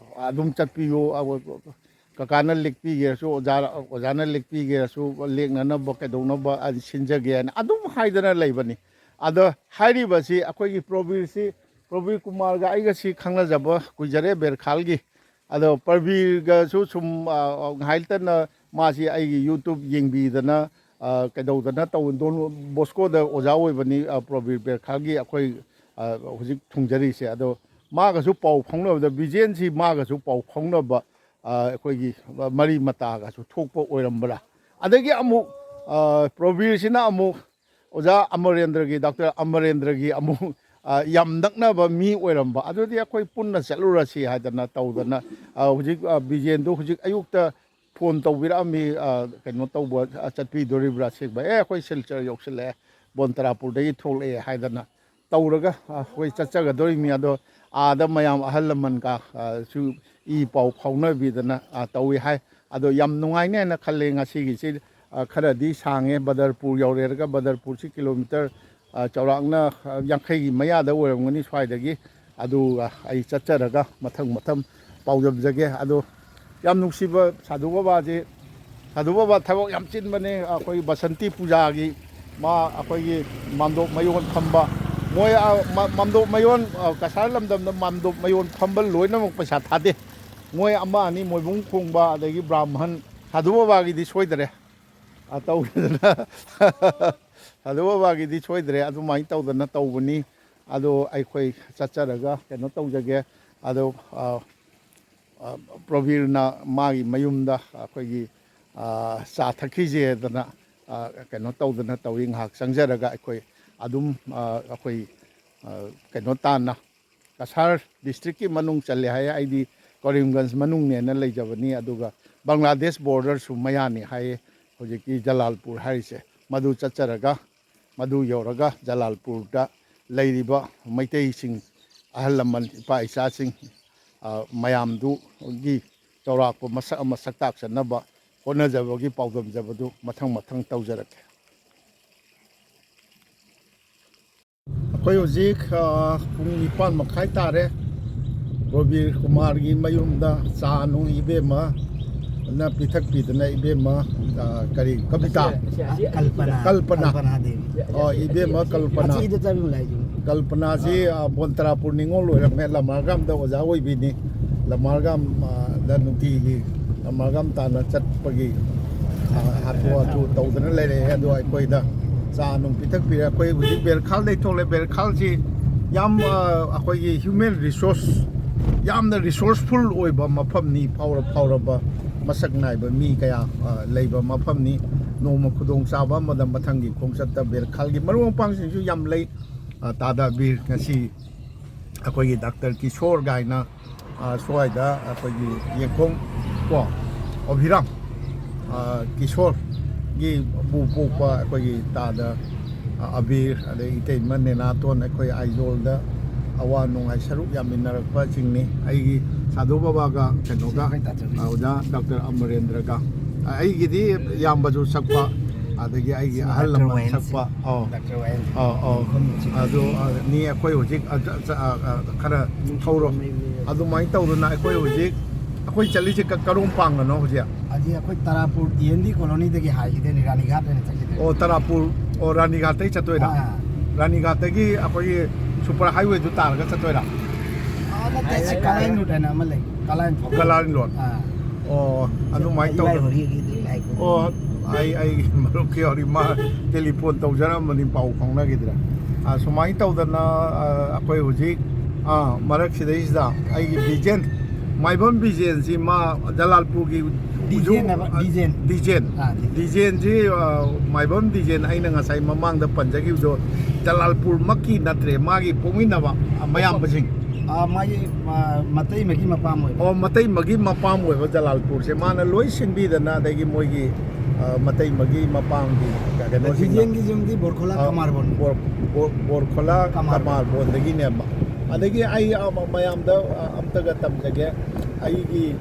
ꯑꯗꯨꯝ ꯆꯠꯄꯤꯌꯨ꯫ ꯑ, ꯀꯀꯥꯅ ꯂꯦꯛꯄꯤꯒꯦꯔꯁꯨ, ꯑꯣꯖꯥ, ꯑꯣꯖꯥꯅ ꯂꯦꯛꯄꯤꯒꯦꯔꯁꯨ, ꯂꯦꯛꯅꯅꯕ ꯀꯩꯗꯧꯅꯕ ꯑꯩ ꯁꯤꯟꯖꯒꯦ ꯍꯥꯏꯅ ꯑꯗꯨꯝ ꯍꯥꯏꯗꯅ ꯂꯩꯕꯅꯤ꯫ ꯑꯗꯣ ꯍꯥꯏꯔꯤꯕꯁꯤ ꯑꯩꯈꯣꯏꯒꯤ ꯄ꯭ꯔꯣꯕꯤꯔꯁꯤ, ꯄ꯭ꯔꯣꯕꯤꯔ ꯀꯨꯃꯥꯔꯒ ꯑꯩꯒꯁꯤ ꯈꯪꯅꯖꯕ ꯀꯨꯏꯖꯔꯦ ꯕꯦꯔꯈꯥꯜꯒꯤ꯫ ꯑꯗꯣ ꯄ꯭ꯔꯕꯤꯔꯒꯁꯨ ꯁꯨꯝ, ꯑ, ꯉꯥꯏꯍꯥꯛꯇꯅ ꯃꯥꯁꯤ ꯑꯩꯒꯤ YouTube ꯌꯦꯡꯕꯤꯗꯅ, ꯑ, ꯀꯩꯗꯧꯗꯅ ꯇꯧ-, ꯗꯣꯟ ꯕꯣꯁꯀꯣꯗ ꯑꯣꯖꯥ ꯑꯣꯏꯕꯅꯤ, ꯑ, ꯄ꯭ꯔꯕꯤꯔ ꯕꯦꯔꯈꯥꯜꯒꯤ ꯑꯩꯈꯣꯏ, ꯑ, ꯍꯧꯖꯤꯛ ꯊꯨꯡꯖꯔꯤꯁꯦ꯫ ꯑꯗꯣ ꯃꯥꯒꯁꯨ ꯄꯥꯎ ꯐꯥꯎꯅꯕꯗ ꯕꯤꯖꯦꯟꯁꯤ ꯃꯥꯒꯁꯨ ꯄꯥꯎ ꯐꯥꯎꯅꯕ, ꯑ, ꯑꯩꯈꯣꯏꯒꯤ ꯃꯔꯤ ꯃꯇꯥꯒꯁꯨ ꯊꯣꯛꯄ ꯑꯣꯏꯔꯝꯕ꯭ꯔꯥ? ꯑꯗꯒꯤ ꯑꯃꯨꯛ, ꯑ, ꯄ꯭ꯔꯕꯤꯔꯁꯤꯅ ꯑꯃꯨꯛ ꯑꯣꯖꯥ ꯑꯃꯔꯦꯟꯗ꯭ꯔꯒꯤ, ꯗꯥꯛꯇꯔ ꯑꯃꯔꯦꯟꯗ꯭ꯔꯒꯤ ꯑꯃꯨꯛ, ꯑ, ꯌꯥꯝ ꯅꯛꯅꯕ ꯃꯤ ꯑꯣꯏꯔꯝꯕ꯫ ꯑꯗꯨꯗꯤ ꯑꯩꯈꯣꯏ ꯄꯨꯟꯅ ꯆꯠꯂꯨꯔꯁꯤ ꯍꯥꯏꯗꯅ ꯇꯧꯗꯅ, ꯑ, ꯍꯧꯖꯤꯛ, ꯑ, ꯕꯤꯖꯦꯟꯗꯨ ꯍꯧꯖꯤꯛ ꯑꯌꯨꯛꯇ ꯐꯣꯟ ꯇꯧꯕꯤꯔꯛꯑꯝꯃꯤ, ꯑ, ꯀꯩꯅꯣ ꯇꯧꯕ, ꯑ, ꯆꯠꯄꯤꯗꯣꯔꯤꯕ꯭ꯔꯥ ꯑꯁꯦꯡꯕ? "ꯑꯦ, ꯑꯩꯈꯣꯏ ꯁꯤꯜꯆꯔ ꯌꯧꯁꯤꯜꯂꯛꯑꯦ, ꯕꯣꯟꯇꯔꯥꯄꯨꯔꯗꯒꯤ ꯊꯣꯛꯂꯛꯑꯦ" ꯍꯥꯏꯗꯅ ꯇꯧꯔꯒ, ꯑ, ꯑꯩꯈꯣꯏ ꯆꯠꯆꯒꯗꯧꯔꯤꯕꯅꯤ꯫ ꯑꯗꯣ ꯑꯥꯗ ꯃꯌꯥꯝ ꯑꯍꯜ ꯂꯃꯟꯒ, ꯑ, ꯁꯨ ꯏ ꯄꯥꯎ ꯐꯥꯎꯅꯕꯤꯗꯅ, ꯑ, ꯇꯧꯏ ꯍꯥꯏ꯫ ꯑꯗꯣ ꯌꯥꯝ ꯅꯨꯡꯉꯥꯏꯅꯤ ꯍꯥꯏꯅ ꯈꯜꯂꯦ ꯉꯁꯤꯒꯤꯁꯤ꯫ ꯑ, ꯈꯔꯗꯤ ꯁꯥꯡꯉꯦ, ꯕꯗꯔꯄꯨꯔ ꯌꯧꯔꯦꯔꯒ, ꯕꯗꯔꯄꯨꯔꯁꯤ ꯀꯤꯂꯣꯃꯤꯇꯔ, ꯑ, ꯆꯥꯎꯔꯥꯛꯅ, ꯑ, ꯌꯥꯡꯈꯩꯒꯤ ꯃꯌꯥꯗ ꯑꯣꯏꯔꯝꯒꯅꯤ ꯁ꯭ꯋꯥꯏꯗꯒꯤ꯫ ꯑꯗꯨꯒ ꯑꯩ ꯆꯠꯆꯔꯒ ꯃꯊꯪ ꯃꯊꯪ ꯄꯥꯎꯗꯝꯖꯒꯦ꯫ ꯑꯗꯣ ꯌꯥꯝ ꯅꯨꯡꯁꯤꯕ ꯁꯥꯙꯨ ꯕꯕꯥꯁꯦ, ꯁꯥꯙꯨ ꯕꯕꯥ ꯊꯕꯛ ꯌꯥꯝ ꯆꯤꯟꯕꯅꯦ꯫ ꯑꯩꯈꯣꯏ ꯕꯁꯟꯇꯤ ꯄꯨꯖꯥꯒꯤ ꯃꯥ ꯑꯩꯈꯣꯏꯒꯤ ꯃꯥꯝꯗꯣꯞ ꯃꯌꯣꯟ ꯐꯝꯕ, ꯃꯣꯏ, ꯑ, ꯃ-, ꯃꯥꯝꯗꯣꯞ ꯃꯌꯣꯟ, ꯑ, ꯀꯁꯥꯔ ꯂꯝꯗꯝꯗ ꯃꯥꯝꯗꯣꯞ ꯃꯌꯣꯟ ꯐꯝꯕ ꯂꯣꯏꯅꯃꯛ ꯄꯩꯁꯥ ꯊꯥꯗꯦ꯫ ꯃꯣꯏ ꯑꯃ ꯑꯅꯤ ꯃꯣꯏꯕꯨꯡ ꯈꯣꯡꯕ, ꯑꯗꯒꯤ ꯕ꯭ꯔꯥꯍꯃꯟ, ꯁꯥꯙꯨ ꯕꯕꯥꯒꯤꯗꯤ ꯁꯣꯏꯗꯔꯦ꯫ ꯑ, ꯇꯧꯗꯅ ꯁꯥꯙꯨ ꯕꯕꯥꯒꯤꯗꯤ ꯁꯣꯏꯗ꯭ꯔꯦ, ꯑꯗꯨꯃꯥꯏꯅ ꯇꯧꯗꯅ ꯇꯧꯕꯅꯤ꯫ ꯑꯗꯣ ꯑꯩꯈꯣꯏ ꯆꯠꯆꯔꯒ ꯀꯩꯅꯣ ꯇꯧꯖꯒꯦ꯫ ꯑꯗꯣ, ꯑ, ꯑ, ꯄ꯭ꯔꯣꯕꯤꯔꯅ ꯃꯥꯒꯤ ꯃꯌꯨꯝꯗ ꯑꯩꯈꯣꯏꯒꯤ, ꯑ, ꯆꯥ ꯊꯛꯈꯤꯁꯦꯗꯅ, ꯑ, ꯀꯩꯅꯣ ꯇꯧꯗꯅ ꯇꯧꯏ꯫ ꯉꯥꯏꯍꯥꯛ ꯆꯪꯖꯔꯒ ꯑꯩꯈꯣꯏ ꯑꯗꯨꯝ, ꯑ, ꯑꯩꯈꯣꯏ, ꯑ, ꯀꯩꯅꯣ ꯇꯥꯟꯅ ꯀꯁꯥꯔ ꯗꯤꯁꯇ꯭ꯔꯤꯛꯀꯤ ꯃꯅꯨꯡ ꯆꯜꯂꯦ ꯍꯥꯏ꯫ ꯑꯩꯗꯤ ꯀꯔꯤꯝꯒꯟꯖ ꯃꯅꯨꯡꯅꯦꯅ ꯂꯩꯖꯕꯅꯤ, ꯑꯗꯨꯒ ꯕꯪꯒ꯭ꯂꯥꯗꯦꯁ ꯕꯣꯔꯗꯔꯁꯨ ꯃꯌꯥꯅꯤ ꯍꯥꯏꯌꯦ ꯍꯧꯖꯤꯛꯀꯤ ꯖꯂꯥꯜꯄꯨꯔ ꯍꯥꯏꯔꯤꯁꯦ꯫ ꯃꯗꯨ ꯆꯠꯆꯔꯒ, ꯃꯗꯨ ꯌꯧꯔꯒ ꯖꯂꯥꯜꯄꯨꯔꯗ ꯂꯩꯔꯤꯕ ꯃꯩꯇꯩꯁꯤꯡ, ꯑꯍꯜ ꯂꯃꯟ, ꯏꯄꯥ ꯏꯆꯥꯁꯤꯡ, ꯑ, ꯃꯌꯥꯝꯗꯨꯒꯤ ꯆꯥꯎꯔꯥꯛꯄ ꯃꯁꯛ ꯑꯃ ꯁꯛ ꯇꯥꯛꯆꯅꯕ ꯍꯣꯠꯅꯖꯕꯒꯤ ꯄꯥꯎꯗꯝꯖꯕꯗꯨ ꯃꯊꯪ ꯃꯊꯪ ꯇꯧꯖꯔꯛꯀꯦ꯫ ꯑꯩꯈꯣꯏ ꯍꯧꯖꯤꯛ, ꯑ, ꯄꯨꯡ ꯅꯤꯄꯥꯟ ꯃꯈꯥꯏ ꯇꯥꯔꯦ꯫ ꯔꯣꯕꯤꯔ ꯀꯨꯃꯥꯔꯒꯤ ꯃꯌꯨꯝꯗ ꯆꯥ ꯅꯨꯡ ꯏꯕꯦꯝꯃꯅ ꯄꯤꯊꯛꯄꯤꯗꯅ, ꯏꯕꯦꯝꯃ, ꯑ, ꯀꯔꯤ, ꯀꯕꯤꯇꯥ? ꯑꯁꯤ, ꯑꯁꯤ, ꯑꯁꯤ, ꯀꯜꯄꯅꯥ꯫ ꯀꯜꯄꯅꯥ꯫ ꯀꯜꯄꯅꯥ ꯗꯦꯕꯤ꯫ ꯑꯣ, ꯏꯕꯦꯝꯃ ꯀꯜꯄꯅꯥ꯫ ꯑꯁꯤꯗ ꯆꯠꯂꯨ ꯂꯥꯛꯏꯁꯤꯕꯨ꯫ ꯀꯜꯄꯅꯥꯁꯤ, ꯑꯥ꯫ ꯑ, ꯕꯣꯟ ꯇꯔꯥꯄꯨꯔ ꯅꯤꯉꯣꯜ ꯑꯣꯏꯔꯝꯃꯦ, ꯂꯃꯥꯔꯒꯥꯝꯗ ꯑꯣꯖꯥ ꯑꯣꯏꯕꯤꯅꯤ꯫ ꯂꯃꯥꯔꯒꯥꯝ, ꯑ, ꯗ ꯅꯨꯡꯇꯤꯒꯤ ꯂꯃꯥꯔꯒꯥꯝ ꯇꯥꯟꯅ ꯆꯠꯄꯒꯤ, ꯑ, ꯍꯥꯊꯨ ꯍꯥꯊꯨ ꯇꯧꯗꯅ ꯂꯩꯔꯛꯑꯦ꯫ ꯑꯗꯣ ꯑꯩꯈꯣꯏꯗ ꯆꯥ ꯅꯨꯡ ꯄꯤꯊꯛꯄꯤꯔꯦ꯫ ꯑꯩꯈꯣꯏ ꯍꯧꯖꯤꯛ ꯕꯦꯔꯈꯥꯜꯗꯩ ꯊꯣꯛꯂꯦ꯫ ꯕꯦꯔꯈꯥꯜꯁꯤ ꯌꯥꯝ, ꯑ, ꯑꯩꯈꯣꯏꯒꯤ human resource, ꯌꯥꯝꯅ resourceful ꯑꯣꯏꯕ ꯃꯐꯝꯅꯤ꯫ ꯐꯥꯎꯔ-, ꯐꯥꯎꯔꯕ ꯃꯁꯛ ꯅꯥꯏꯕ ꯃꯤ ꯀꯌꯥ, ꯑ, ꯂꯩꯕ ꯃꯐꯝꯅꯤ꯫ ꯅꯣꯡꯃ ꯈꯨꯗꯣꯡ ꯆꯥꯕ ꯑꯃꯗ ꯃꯊꯪꯒꯤ ꯈꯣꯡꯆꯠꯇ ꯕꯦꯔꯈꯥꯜꯒꯤ ꯃꯔꯨꯞ ꯃꯄꯥꯡꯁꯤꯡꯁꯨ ꯌꯥꯝ ꯂꯩ꯫ ꯑ, ꯇꯥꯗ ꯕꯤꯔ ꯉꯁꯤ ꯑꯩꯈꯣꯏꯒꯤ ꯗꯥꯛꯇꯔ ꯀꯤꯁꯣꯔ ꯒꯥꯏꯅ, ꯑ, ꯁ꯭ꯋꯥꯏꯗ ꯑꯩꯈꯣꯏꯒꯤ ꯌꯦꯡꯈꯣꯡ ꯀꯣ, ꯑꯣꯚꯤꯔꯥꯝ, ꯑ, ꯀꯤꯁꯣꯔꯒꯤ ꯕꯨ ꯄꯣꯛꯄ ꯑꯩꯈꯣꯏꯒꯤ ꯇꯥꯗ, ꯑ, ꯑꯕꯤꯔ, ꯑꯗꯩ ꯏꯇꯩꯃ ꯅꯦꯅꯥꯇꯣꯟ, ꯑꯩꯈꯣꯏ ꯑꯥꯏꯖꯣꯜꯗ ꯑꯋꯥ ꯅꯨꯡꯉꯥꯏ ꯁꯔꯨꯛ ꯌꯥꯃꯤꯟꯅꯔꯛꯄꯁꯤꯡꯅꯤ꯫ ꯑꯩꯒꯤ ꯁꯥꯙꯨ ꯕꯕꯥꯒ ꯀꯩꯅꯣꯒ, ꯑꯩꯈꯣꯏ ꯇꯥꯆꯧꯒꯤ꯫ ꯑ, ꯑꯣꯖꯥ ꯗꯥꯛꯇꯔ ꯑꯃꯔꯦꯟꯗ꯭ꯔꯒ꯫ ꯑ, ꯑꯩꯒꯤꯗꯤ ꯏꯌꯥꯝꯕꯁꯨ ꯁꯛꯄ, ꯑꯗꯒꯤ ꯑꯩꯒꯤ ꯑꯍꯜ ꯗꯥꯛꯇꯔ ꯂꯃꯟ ꯋꯥꯌꯦꯜꯁꯦ꯫ ꯁꯛꯄ꯫ ꯑꯧ꯫ ꯗꯥꯛꯇꯔ ꯋꯥꯌꯦꯜ꯫ ꯑꯧ, ꯑꯧ꯫ ꯌꯦꯡꯈꯣꯡ ꯅꯨꯡꯁꯤꯠ꯫ ꯑꯗꯨ, ꯑ, ꯅꯤ ꯑꯩꯈꯣꯏ ꯍꯧꯖꯤꯛ, ꯑ, ꯆ-, ꯆ-, ꯑ, ꯑ, ꯈꯔ ꯊꯧꯔꯣ꯫ ꯑꯗꯨꯃꯥꯏꯅ ꯇꯧꯗꯅ ꯑꯩꯈꯣꯏ ꯍꯧꯖꯤꯛ, ꯑꯩꯈꯣꯏ ꯆꯠꯂꯤꯁꯦ ꯀ-, ꯀꯔꯣꯝ ꯄꯥꯡꯒꯅꯣ ꯍꯧꯖꯤꯛ? ꯍꯧꯖꯤꯛ ꯑꯩꯈꯣꯏ ꯇꯔꯥꯄꯨꯔ ꯇꯤ ꯑꯦꯟ ꯗꯤ ꯀꯣꯂꯣꯅꯤꯗꯒꯤ ꯍꯥꯏꯈꯤꯗꯣꯏꯅꯦ, ꯔꯥꯅꯤꯘꯥꯠ ꯍꯥꯏꯅ ꯆꯠꯈꯤꯗꯣꯏꯅꯦ꯫ ꯑꯣ, ꯇꯔꯥꯄꯨꯔ, ꯑꯣ, ꯔꯥꯅꯤꯘꯥꯠꯇꯒꯤ ꯆꯠꯇꯣꯏꯔꯥ? ꯑꯥ꯫ ꯔꯥꯅꯤꯘꯥꯠꯇꯒꯤ ꯑꯩꯈꯣꯏꯒꯤ super highway ꯗꯨ ꯇꯥꯔꯒ ꯆꯠꯇꯣꯏꯔꯥ? ꯑꯥ, ꯅꯠꯇꯦ, ꯁꯤ ꯀꯂꯥꯏꯟ ꯔꯣꯗ ꯍꯥꯏꯅ ꯑꯃ ꯂꯩ, ꯀꯂꯥꯏꯟ ꯐꯥꯎ꯫ ꯀꯂꯥꯏꯟ ꯔꯣꯗ꯫ ꯑꯥ꯫ ꯑꯣ, ꯑꯗꯨꯃꯥꯏꯅ ꯏꯕꯥꯏ ꯇꯧꯗꯅ꯫ ꯍꯣꯏꯒꯤꯗꯤ ꯂꯥꯏ ꯈꯨꯔꯨꯝ-, ꯑꯣ, ꯑꯩ, ꯑꯩꯒꯤ ꯃꯔꯨꯞꯀꯤ ꯍꯧꯔꯤ ꯃꯥ ꯇꯦꯂꯤꯐꯣꯟ ꯇꯧꯖꯔꯝꯕꯅꯤ, ꯄꯥꯎ ꯐꯥꯎꯅꯈꯤꯗ꯭ꯔꯦ꯫ ꯑ, ꯁꯨꯃꯥꯏꯅ ꯇꯧꯗꯅ, ꯑ, ꯑꯩꯈꯣꯏ ꯍꯧꯖꯤꯛ, ꯑ, ꯃꯔꯛꯁꯤꯗꯩꯁꯤꯗ ꯑꯩꯒꯤ ꯕꯤꯖꯦꯟ, ꯃꯥꯏꯕꯝ ꯕꯤꯖꯦꯟꯁꯤ ꯃꯥ ꯖꯂꯥꯜꯄꯨꯔꯒꯤ ꯗꯤꯖꯦꯟ ꯍꯥꯏꯕ, ꯑ, ꯗꯤꯖꯦꯟ꯫ ꯗꯤꯖꯦꯟ꯫ ꯑ, ꯗꯤꯖꯦꯟ꯫ ꯗꯤꯖꯦꯟꯁꯤ, ꯑ, ꯃꯥꯏꯕꯝ ꯗꯤꯖꯦꯟ ꯑꯩꯅ ꯉꯁꯥꯏ ꯃꯃꯥꯡꯗ ꯄꯟꯖꯈꯤꯕꯗꯣ ꯖꯂꯥꯜꯄꯨꯔꯃꯛꯀꯤ ꯅꯠꯇ꯭ꯔꯦ, ꯃꯥꯒꯤ ꯄꯣꯛꯃꯤꯟꯅꯕ, ꯑ, ꯃꯌꯥꯝꯕꯁꯤꯡ꯫ ꯑ, ꯃꯥꯒꯤ, ꯑ, ꯃꯇꯩꯃꯒꯤ ꯃꯄꯥꯝ ꯑꯣꯏꯕ꯫ ꯑꯣ, ꯃꯇꯩꯃꯒꯤ ꯃꯄꯥꯝ ꯑꯣꯏꯕ ꯖꯂꯥꯜꯄꯨꯔꯁꯦ ꯃꯥꯅ ꯂꯣꯏ ꯁꯤꯟꯕꯤꯗꯅ, ꯑꯗꯒꯤ ꯃꯣꯏꯒꯤ, ꯑ, ꯃꯇꯩꯃꯒꯤ ꯃꯄꯥꯝꯒꯤ ꯀꯩꯅꯣꯁꯤꯡꯅ꯫ ꯗꯤꯖꯦꯟꯒꯤ ꯌꯨꯝꯗꯤ ꯕꯣꯔꯈꯣꯂꯥ ꯑ, ꯀꯃꯥꯔꯕꯣꯟ꯫ ꯕꯣꯔ-, ꯕꯣꯔ-, ꯕꯣꯔꯈꯣꯂꯥ ꯀꯃꯥꯔꯕꯣꯟ꯫ ꯀꯃꯥꯔꯕꯣꯟꯗꯒꯤꯅꯦꯕ꯫ ꯑꯗꯒꯤ ꯑꯩ, ꯑ, ꯃ-, ꯃꯌꯥꯝꯗ, ꯑ, ꯑꯝꯇꯒ ꯇꯝꯖꯒꯦ꯫ ꯑꯩꯒꯤ,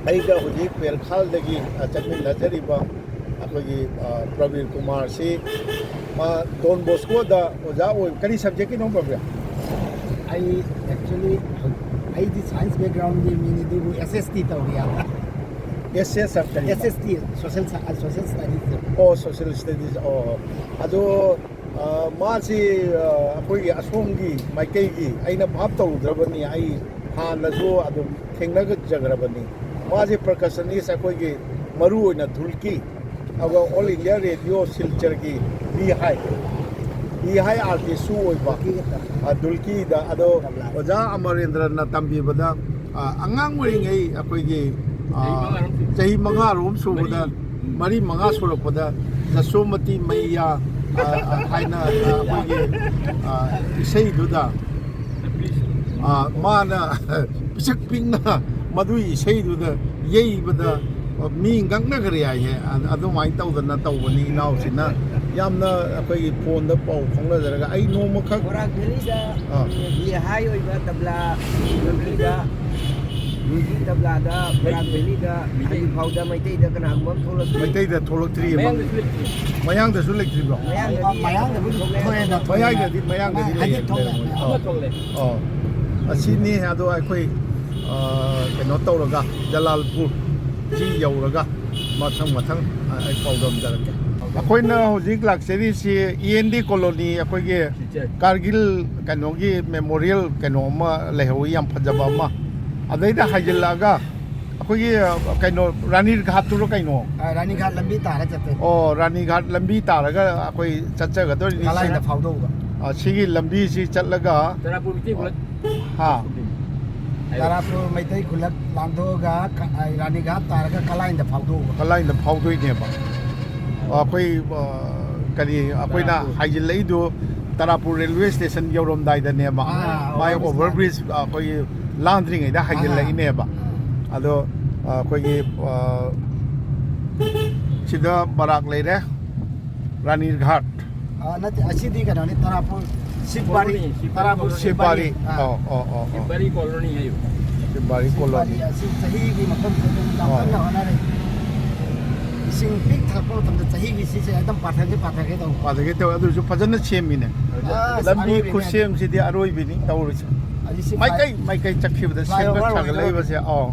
ꯑꯩꯒ ꯍꯧꯖꯤꯛ ꯕꯦꯔꯈꯥꯜꯗꯒꯤ, ꯑ, ꯆꯠꯃꯤꯟꯅꯖꯔꯤꯕ, ꯑꯩꯈꯣꯏꯒꯤ ꯑ, ꯄ꯭ꯔꯕꯤꯔ ꯀꯨꯃꯥꯔꯁꯤ ꯃꯥ ꯗꯣꯟ ꯕꯣꯁꯀꯣꯗ ꯑꯣꯖꯥ ꯑꯣꯏ꯫ ꯀꯔꯤ ꯁꯕꯖꯦꯛꯀꯤꯅꯣ, ꯄ꯭ꯔꯕꯤꯔ? ꯑꯩ ꯑꯦꯛꯆꯨꯋꯦꯂꯤ ꯑꯩꯗꯤ ꯁꯥꯏꯟꯁ ꯕꯦꯛꯒ꯭ꯔꯥꯎꯟꯒꯤ ꯃꯤꯅꯤ, ꯑꯗꯨꯕꯨ ꯑꯦꯁ ꯑꯦꯁ ꯇꯤ ꯇꯧꯔꯤ ꯍꯥꯏꯕ꯫ ꯑꯦꯁ ꯑꯦꯁ ꯀꯔꯤ? ꯑꯦꯁ ꯑꯦꯁ ꯇꯤ, ꯁꯣꯁꯦꯜ ꯁꯣꯁꯦꯜ ꯁ꯭ꯇꯗꯤꯁ꯫ ꯑꯣ, ꯁꯣꯁꯤꯌꯦꯜ ꯁ꯭ꯇꯗꯤꯁ꯫ ꯑꯣ, ꯑꯗꯣ ꯑ, ꯃꯥꯁꯤ ꯑ, ꯑꯩꯈꯣꯏꯒꯤ ꯑꯁꯣꯝꯒꯤ ꯃꯥꯏꯀꯩꯒꯤ ꯑꯩꯅ ꯚꯥꯞ ꯇꯧꯔꯨꯗ꯭ꯔꯕꯅꯤ꯫ ꯑꯩ ꯍꯥꯟꯅꯁꯨ ꯑꯗꯨꯝ ꯊꯦꯡꯅꯖꯈ꯭ꯔꯕꯅꯤ꯫ ꯃꯥꯁꯤ ꯄꯔꯀꯁꯅꯤꯁ ꯑꯩꯈꯣꯏꯒꯤ ꯃꯔꯨ ꯑꯣꯏꯅ ꯙꯨꯜꯀꯤ, ꯑꯗꯨꯒ ꯑꯣꯜ ꯏꯟꯗꯤꯌꯥ ꯔꯦꯗꯤꯑꯣ ꯁꯤꯜꯆꯔꯒꯤ ꯕꯤ ꯍꯥꯏ, ꯕꯤ ꯍꯥꯏ ꯑꯥꯔꯇꯤꯁꯁꯨ ꯑꯣꯏꯕ, ꯑ, ꯙꯨꯜꯀꯤꯗ꯫ ꯑꯗꯣ ꯑꯣꯖꯥ ꯑꯃꯔꯦꯟꯗ꯭ꯔꯅ ꯇꯝꯕꯤꯕꯗ ꯑ, ꯑꯉꯥꯡ ꯑꯣꯏꯔꯤꯉꯩ ꯑꯩꯈꯣꯏꯒꯤ ꯑ, ꯆꯍꯤ ꯃꯉꯥꯔꯣꯝ ꯁꯨꯕꯗ, ꯃꯔꯤ ꯃꯉꯥ ꯁꯨꯔꯛꯄꯗ ꯖꯁꯣꯃꯇꯤ ꯃꯩꯌꯥ ꯑ, ꯑ, ꯍꯥꯏꯅ ꯑ, ꯑꯩꯈꯣꯏꯒꯤ ꯑ, ꯏꯁꯩꯗꯨꯗ ꯑ, ꯃꯥꯅ ꯄꯤꯁꯛ ꯄꯤꯛꯅ ꯃꯗꯨꯒꯤ ꯏꯁꯩꯗꯨꯗ ꯌꯩꯕꯗ ꯃꯤ ꯉꯛꯅꯈ꯭ꯔꯦ ꯍꯥꯏꯌꯦ꯫ ꯑ-, ꯑꯗꯨꯃꯥꯏꯅ ꯇꯧꯗꯅ ꯇꯧꯕꯅꯤ ꯏꯅꯥꯎꯁꯤꯅ꯫ ꯌꯥꯝꯅ ꯑꯩꯈꯣꯏꯒꯤ ꯐꯣꯟꯗ ꯄꯥꯎ ꯐꯥꯎꯅꯖꯔꯒ ꯑꯩ ꯅꯣꯡꯃꯈꯛ ꯕꯣꯔꯥꯛ ꯚꯦꯂꯤꯗ ꯑꯥ꯫ ꯍꯥꯏ ꯑꯣꯏꯕ ꯇꯕ꯭ꯂꯥ ꯂꯝꯕꯤꯗ, ꯍꯧꯖꯤꯛ ꯇꯕ꯭ꯂꯥꯗ ꯕꯣꯔꯥꯛ ꯚꯦꯂꯤꯗ ꯍꯧꯖꯤꯛ ꯐꯥꯎꯗ ꯃꯩꯇꯩꯗ ꯀꯅꯥꯒꯨꯝꯕ ꯑꯃ ꯊꯣꯛꯂꯛꯇ꯭ꯔꯤ꯫ ꯃꯩꯇꯩꯗ ꯊꯣꯛꯂꯛꯇ꯭ꯔꯤꯑꯕ꯫ ꯃꯌꯥꯡꯗꯁꯨ ꯂꯩꯇ꯭ꯔꯤ꯫ ꯃꯌꯥꯡꯗꯁꯨ ꯂꯩꯇ꯭ꯔꯤꯕ꯭ꯔꯣ? ꯃꯌꯥꯡꯗꯗꯤ ꯃꯌꯥꯡꯗꯕꯨꯗꯤ ꯊꯣꯛꯑꯦꯅ ꯊꯣꯛꯑꯦꯅ꯫ ꯃꯌꯥꯡꯗꯗꯤ, ꯃꯌꯥꯡꯗꯗꯤ ꯍꯥꯏꯗꯤ ꯂꯩꯌꯦ꯫ ꯊꯣꯛꯑꯦ꯫ ꯑꯣ꯫ ꯑꯃ ꯊꯣꯛꯂꯦ꯫ ꯑꯣ꯫ ꯑꯁꯤꯅꯤ꯫ ꯑꯗꯣ ꯑꯩꯈꯣꯏ ꯑ, ꯀꯩꯅꯣ ꯇꯧꯔꯒ ꯖꯂꯥꯜꯄꯨꯔ ꯁꯤ ꯌꯧꯔꯒ ꯃꯊꯪ ꯃꯊꯪ ꯑ, ꯑꯩ ꯄꯥꯎꯗꯝꯖꯔꯛꯀꯦ꯫ ꯑꯩꯈꯣꯏꯅ ꯍꯧꯖꯤꯛ ꯂꯥꯛꯆꯔꯤꯁꯤ ꯏ ꯑꯦꯟ ꯗꯤ ꯀꯣꯂꯣꯅꯤ, ꯑꯩꯈꯣꯏꯒꯤ ꯀꯥꯔꯒꯤꯜ ꯀꯩꯅꯣꯒꯤ ꯃꯦꯃꯣꯔꯤꯌꯦꯜ ꯀꯩꯅꯣ ꯑꯃ ꯂꯩꯍꯧꯋꯤ, ꯌꯥꯝ ꯐꯖꯕ ꯑꯃ꯫ ꯑꯗꯩꯗ ꯍꯥꯏꯖꯤꯜꯂꯛꯑꯒ ꯑꯩꯈꯣꯏꯒꯤ ꯑ, ꯀꯩꯅꯣ ꯔꯥꯅꯤ ꯘꯥꯠꯇꯨꯔꯣ ꯀꯩꯅꯣ? ꯑ, ꯔꯥꯅꯤꯘꯥꯠ ꯂꯝꯕꯤ ꯇꯥꯔ ꯆꯠꯇꯣꯏꯅꯦ꯫ ꯑꯣ, ꯔꯥꯅꯤ ꯘꯥꯠ ꯂꯝꯕꯤ ꯇꯥꯔꯒ ꯑꯩꯈꯣꯏ ꯆꯠꯆꯒꯗꯣꯏꯅꯤ꯫ ꯀꯂꯥꯏꯗ ꯐꯥꯎꯗꯧꯕ꯫ ꯑ, ꯁꯤꯒꯤ ꯂꯝꯕꯤꯁꯤ ꯆꯠꯂꯒ ꯇꯔꯥꯄꯨꯔ ꯃꯤꯇꯩ ꯄꯨꯂꯞ꯫ ꯍꯥ꯫ ꯇꯔꯥꯄꯨꯔ ꯃꯩꯇꯩ ꯈꯨꯂꯛ ꯂꯥꯟꯊꯣꯛꯑꯒ ꯀ-, ꯑ, ꯔꯥꯅꯤꯘꯥꯠ ꯇꯥꯔꯒ ꯀꯂꯥꯏꯗ ꯐꯥꯎꯗꯧꯕ꯫ ꯀꯂꯥꯏꯗ ꯐꯥꯎꯗꯣꯏꯅꯦꯕ꯫ ꯑꯩꯈꯣꯏ ꯑ, ꯀꯔꯤ ꯑꯩꯈꯣꯏꯅ ꯇꯔꯥꯄꯨꯔ꯫ ꯍꯥꯏꯖꯤꯜꯂꯛꯏꯗꯨ ꯇꯔꯥꯄꯨꯔ ꯔꯦꯜꯋꯦ ꯁ꯭ꯇꯦꯁꯟ ꯌꯧꯔꯝꯗꯥꯏꯗꯅꯦꯕ꯫ ꯑꯥ, ꯃꯥꯏ ꯑꯣꯚꯔ ꯑꯣꯚꯔ ꯕ꯭ꯔꯤꯖ ꯑꯩꯈꯣꯏꯒꯤ ꯂꯥꯟꯗ꯭ꯔꯤꯉꯩꯗ ꯍꯥꯏꯖꯤꯜꯂꯛꯏꯅꯦꯕ꯫ ꯑꯗꯣ ꯑ, ꯑꯩꯈꯣꯏꯒꯤ ꯑ, ꯁꯤꯗ ꯕꯔꯥꯛ ꯂꯩꯔꯦ, ꯔꯥꯅꯤ ꯘꯥꯠ꯫ ꯑ, ꯅꯠꯇꯦ, ꯑꯁꯤꯗꯤ ꯀꯩꯅꯣꯅꯤ, ꯇꯔꯥꯄꯨꯔ ꯁꯤꯕꯥꯔꯤ꯫ Colony, ꯁꯤꯕꯥꯔꯤ ꯇꯔꯥꯄꯨꯔ colony. ꯁꯤꯕꯥꯔꯤ꯫ ꯑꯥ꯫ ꯑꯣ, ꯑꯣ, ꯑꯣ, ꯑꯣ꯫ ꯁꯤꯕꯥꯔꯤ ꯀꯣꯂꯣꯅꯤ ꯍꯥꯏꯌꯨ꯫ ꯁꯤꯕꯥꯔꯤ ꯀꯣꯂꯣꯅꯤ꯫ ꯁꯤꯕꯥꯔꯤ ꯑꯁꯤ ꯆꯍꯤꯒꯤ ꯃꯐꯝꯁꯤꯗ ꯌꯥꯝ ꯑꯣ꯫ ꯀꯟꯅ ꯍꯣꯠꯅꯔꯤ꯫ ꯏꯁꯤꯡ ꯄꯤꯛ ꯊꯥꯔꯛꯄ ꯃꯇꯝꯗ ꯆꯍꯤꯒꯤ ꯁꯤꯁꯦ ꯑꯗꯨꯝ ꯄꯥꯊꯒꯦ ꯄꯥꯊꯒꯦ ꯇꯧꯕ꯫ ꯄꯥꯊꯒꯦ ꯇꯧꯋꯦ, ꯑꯗꯨꯁꯨ ꯐꯖꯅ ꯁꯦꯝꯃꯤꯅꯦ꯫ ꯑꯁ, ꯂꯝꯕꯤ ꯑꯔꯣꯏꯕꯤꯅꯦ꯫ ꯈꯨꯠꯁꯦꯝꯁꯤꯗꯤ ꯑꯔꯣꯏꯕꯤꯅꯤ ꯇꯧꯔꯤꯁꯦ꯫ ꯍꯧꯖꯤꯛꯁꯤ ꯃꯥꯏꯀꯩ ꯃꯥꯏꯀꯩ ꯆꯠꯈꯤꯕꯗ ꯁꯦꯝꯒꯠ flyover ꯁꯥꯒꯠꯂꯛꯏꯕꯁꯦ꯫ ꯑꯣ꯫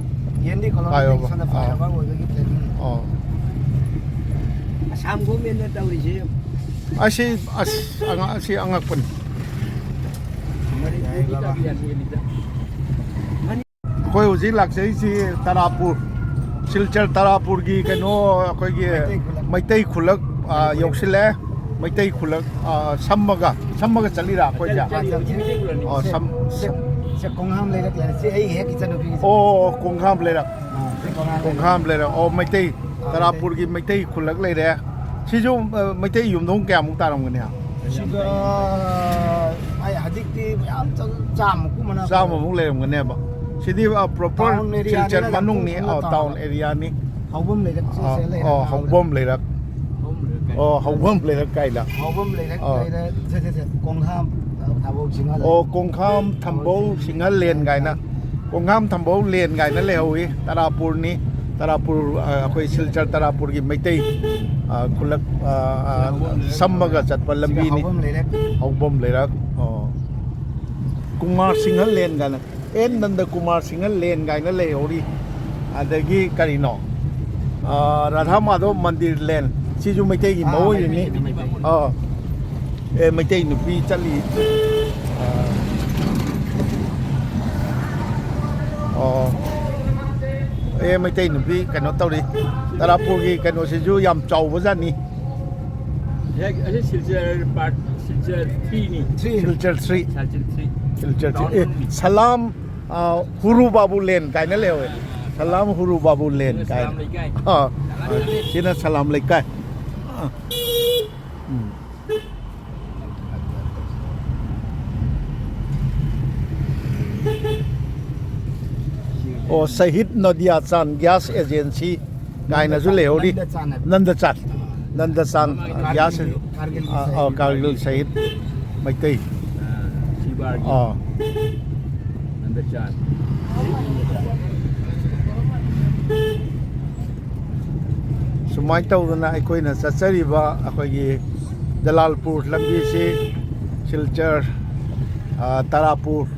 ꯌꯦꯟꯗꯤ ꯀꯣꯂꯣꯅꯤ ꯐ꯭ꯂꯥꯏꯑꯣꯚꯔ꯫ ꯁꯣꯝꯗ ꯑꯣ꯫ Flyover ꯑꯣꯏꯕꯒꯤ planning꯫ ꯑꯣ꯫ ꯑꯁꯥꯝ ꯒꯣꯔꯃꯦꯟꯅ ꯇꯧꯔꯤꯁꯦ꯫ ꯑꯁꯤ ꯑꯁ ꯑꯉꯥꯡ ꯑꯁꯤ ꯑꯉꯛꯄꯅꯤ꯫ ꯃꯅꯤꯄꯨꯔꯒꯤ ꯇꯧꯕ ꯌꯥꯗꯦ꯫ ꯑꯩꯈꯣꯏ ꯍꯧꯖꯤꯛ ꯂꯥꯛꯆꯔꯤꯁꯤ ꯇꯔꯥꯄꯨꯔ, ꯁꯤꯜꯆꯔ ꯇꯔꯥꯄꯨꯔꯒꯤ ꯀꯩꯅꯣ, ꯑꯩꯈꯣꯏꯒꯤ ꯃꯩꯇꯩ ꯈꯨꯂꯛ꯫ ꯃꯩꯇꯩ ꯈꯨꯂꯛ, ꯑ, ꯌꯧꯁꯤꯜꯂꯛꯑꯦ꯫ ꯃꯩꯇꯩ ꯈꯨꯂꯛ, ꯑ, ꯁꯝꯃꯒ, ꯁꯝꯃꯒ ꯆꯠꯂꯤꯔꯥ ꯑꯩꯈꯣꯏꯁꯦ? ꯑꯥ, ꯆꯠꯂꯤ, ꯍꯧꯖꯤꯛ ꯃꯩꯇꯩ ꯈꯨꯂꯛꯅꯤ꯫ ꯑꯣ, ꯁꯦ, ꯁꯝ-, ꯁꯦ, ꯁꯦ, ꯀꯣꯡꯍꯥꯝ ꯂꯩꯔꯛ ꯂꯩꯔꯦ꯫ ꯁꯤ ꯑꯩ ꯍꯦꯛ ꯏꯆꯟꯅꯨꯄꯤꯒꯤ ꯑꯣ, ꯀꯣꯡꯍꯥꯝ ꯂꯩꯔꯛ꯫ ꯑꯥ, ꯁꯤ ꯀꯣꯡꯍꯥꯝ ꯂꯩꯔꯛ꯫ ꯀꯣꯡꯍꯥꯝ ꯂꯩꯔꯛ꯫ ꯑꯣ, ꯃꯩꯇꯩ, ꯑꯥ, ꯇꯔꯥꯄꯨꯔꯒꯤ ꯃꯩꯇꯩ ꯈꯨꯂꯛ ꯂꯩꯔꯦ꯫ ꯁꯤꯁꯨ, ꯑ, ꯃꯩꯇꯩ ꯌꯨꯝꯊꯣꯡ ꯀꯌꯥꯃꯨꯛ ꯇꯥꯔꯝꯒꯅꯤ? ꯁꯤꯗ ꯑꯩ ꯍꯧꯖꯤꯛꯇꯤ ꯌꯥꯝ ꯆꯪ-, ꯆꯥꯝꯃꯨꯛꯀꯨꯝꯕꯅ ꯆꯥꯝꯃꯃꯨꯛ ꯂꯩꯔꯝꯒꯅꯦꯕ꯫ ꯁꯤꯗꯤ, ꯑ, proper ꯇꯥꯎꯟ ꯑꯦꯔꯤꯌꯥꯅꯤꯅ ꯁꯤꯜꯆꯔ ꯌꯥꯝ ꯃꯅꯨꯡꯅꯤ꯫ ꯊꯨꯅ ꯑꯣ, ꯇꯥꯎꯟ ꯇꯥꯎꯟ ꯑꯦꯔꯤꯌꯥꯅꯤ꯫ ꯍꯧꯕꯝ ꯂꯩꯔꯛꯁꯦ ꯑ, ꯂꯩꯔꯦ꯫ ꯑꯣ, ꯍꯧꯕꯝ ꯂꯩꯔꯛ꯫ ꯍꯧꯕꯝ ꯂꯩꯔꯛ ꯀꯥꯏꯅ꯫ ꯑꯣ, ꯍꯧꯕꯝ ꯂꯩꯔꯛ ꯀꯥꯏꯅ꯫ ꯍꯧꯕꯝ ꯂꯩꯔꯛ ꯑꯣ꯫ ꯂꯩꯔꯦ꯫ ꯁꯦ, ꯁꯦ, ꯁꯦ, ꯀꯣꯡꯍꯥꯝ, ꯊꯥꯕꯧ ꯆꯤꯡꯉꯥ ꯂꯩꯔꯦ꯫ ꯑꯣ, ꯀꯣꯡꯍꯥꯝ ꯊꯝꯕꯧ ꯁꯤꯡꯉꯜ ꯂꯦꯟ ꯀꯥꯏꯅ꯫ ꯀꯣꯡꯍꯥꯝ ꯊꯝꯕꯧ ꯂꯦꯟ ꯀꯥꯏꯅ ꯂꯩꯍꯧꯋꯤ꯫ ꯇꯔꯥꯄꯨꯔꯅꯤ꯫ ꯇꯔꯥꯄꯨꯔ, ꯑ, ꯑꯩꯈꯣꯏ ꯁꯤꯜꯆꯔ ꯇꯔꯥꯄꯨꯔꯒꯤ ꯃꯩꯇꯩ, ꯑ, ꯈꯨꯂꯛ, ꯑ, ꯑ, ꯁꯤꯗ ꯍꯧꯕꯝ ꯂꯩꯔꯛ꯫ ꯁꯝꯃꯒ ꯆꯠꯄ ꯁꯤꯗ ꯂꯝꯕꯤꯅꯤ꯫ ꯍꯧꯕꯝ ꯂꯩꯔꯛ꯫ ꯍꯧꯕꯝ ꯂꯩꯔꯛ꯫ ꯑꯣ꯫ ꯀꯨꯃꯥꯔ ꯁꯤꯡꯍ ꯂꯦꯟ ꯀꯥꯏꯅ꯫ ꯑꯦꯟ ꯅꯟꯗ ꯀꯨꯃꯥꯔ ꯁꯤꯡꯍ ꯂꯦꯟ ꯀꯥꯏꯅ ꯂꯩꯍꯧꯔꯤ꯫ ꯑꯗꯒꯤ ꯀꯔꯤꯅꯣ? ꯑ, ꯔꯥꯙꯥ ꯃꯥꯙꯕ ꯃꯟꯗꯤꯔ ꯂꯦꯟ꯫ ꯁꯤꯁꯨ ꯃꯩꯇꯩꯒꯤ ꯑꯥ, ꯃꯑꯣꯡ ꯃꯩꯇꯩ, ꯃꯩꯇꯩ꯫ ꯑꯥ꯫ ꯑꯦ, ꯃꯩꯇꯩ ꯅꯨꯄꯤ ꯆꯠꯂꯤ꯫ ꯑꯥ꯫ ꯑꯣ꯫ ꯑꯦ, ꯃꯩꯇꯩ ꯅꯨꯄꯤ ꯀꯩꯅꯣ ꯇꯧꯔꯤ꯫ ꯇꯔꯥꯄꯨꯔꯒꯤ ꯀꯩꯅꯣꯁꯤꯁꯨ ꯌꯥꯝ ꯆꯥꯎꯕꯖꯥꯠꯅꯤ꯫ ꯍꯦꯛ ꯑꯁꯤ ꯁꯤꯜꯆꯔ part, ꯁꯤꯜꯆꯔ three ꯅꯤ꯫ Three꯫ Silchar three꯫ Silchar three꯫ Silchar three꯫ Town ꯑꯦ, ꯅꯤ꯫ ꯁꯂꯥꯝ, ꯑ, ꯍꯨꯔꯨ ꯕꯥꯕꯨ ꯂꯦꯟ ꯀꯥꯏꯅ ꯂꯩꯍꯧꯋꯦ꯫ ꯁꯂꯥꯝ ꯍꯨꯔꯨ ꯕꯥꯕꯨ ꯂꯦꯟ ꯁꯤꯅ ꯀꯥꯏꯅ꯫ ꯁꯂꯥꯝ ꯂꯩꯀꯥꯏ꯫ ꯑ, ꯑ, ꯁꯤꯅ ꯁꯂꯥꯝ ꯂꯩꯀꯥꯏ꯫ ꯑ, ꯎꯝ꯫ ꯑꯣ, ꯁꯍꯤꯗ ꯅꯣꯗꯤꯌꯥ ꯆꯥꯟ ꯒ꯭ꯌꯥꯁ ꯑꯦꯖꯦꯟꯁꯤ ꯀꯥꯏꯅꯁꯨ ꯂꯩꯍꯧꯔꯤ꯫ ꯅꯟꯗ ꯆꯥꯟ ꯍꯥꯏꯕ꯫ ꯅꯟꯗ ꯆꯥꯟ꯫ ꯅꯟꯗ ꯆꯥꯟ ꯃꯥꯒꯤ ꯒ꯭ꯌꯥꯁ ꯀꯥꯔꯒꯤꯜꯒꯤ, ꯑꯦꯖꯦꯟ-, ꯀꯥꯔꯒꯤꯜꯒꯤ ꯑ, ꯑ, ꯁꯍꯤꯗ꯫ ꯀꯥꯔꯒꯤꯜ ꯁꯍꯤꯗ ꯃꯩꯇꯩ꯫ ꯑ, ꯁꯤꯕꯥꯔꯒꯤ꯫ ꯑ꯫ ꯅꯟꯗ ꯆꯥꯟ꯫ ꯁꯨꯃꯥꯏꯅ ꯁꯨꯃꯥꯏꯅ ꯇꯧꯗꯅ ꯑꯩꯈꯣꯏꯅ ꯆꯠꯆꯔꯤꯕ ꯑꯩꯈꯣꯏꯒꯤ ꯖꯂꯥꯜꯄꯨꯔ ꯂꯝꯕꯤꯁꯤ ꯁꯤꯜꯆꯔ, ꯑ, ꯇꯔꯥꯄꯨꯔ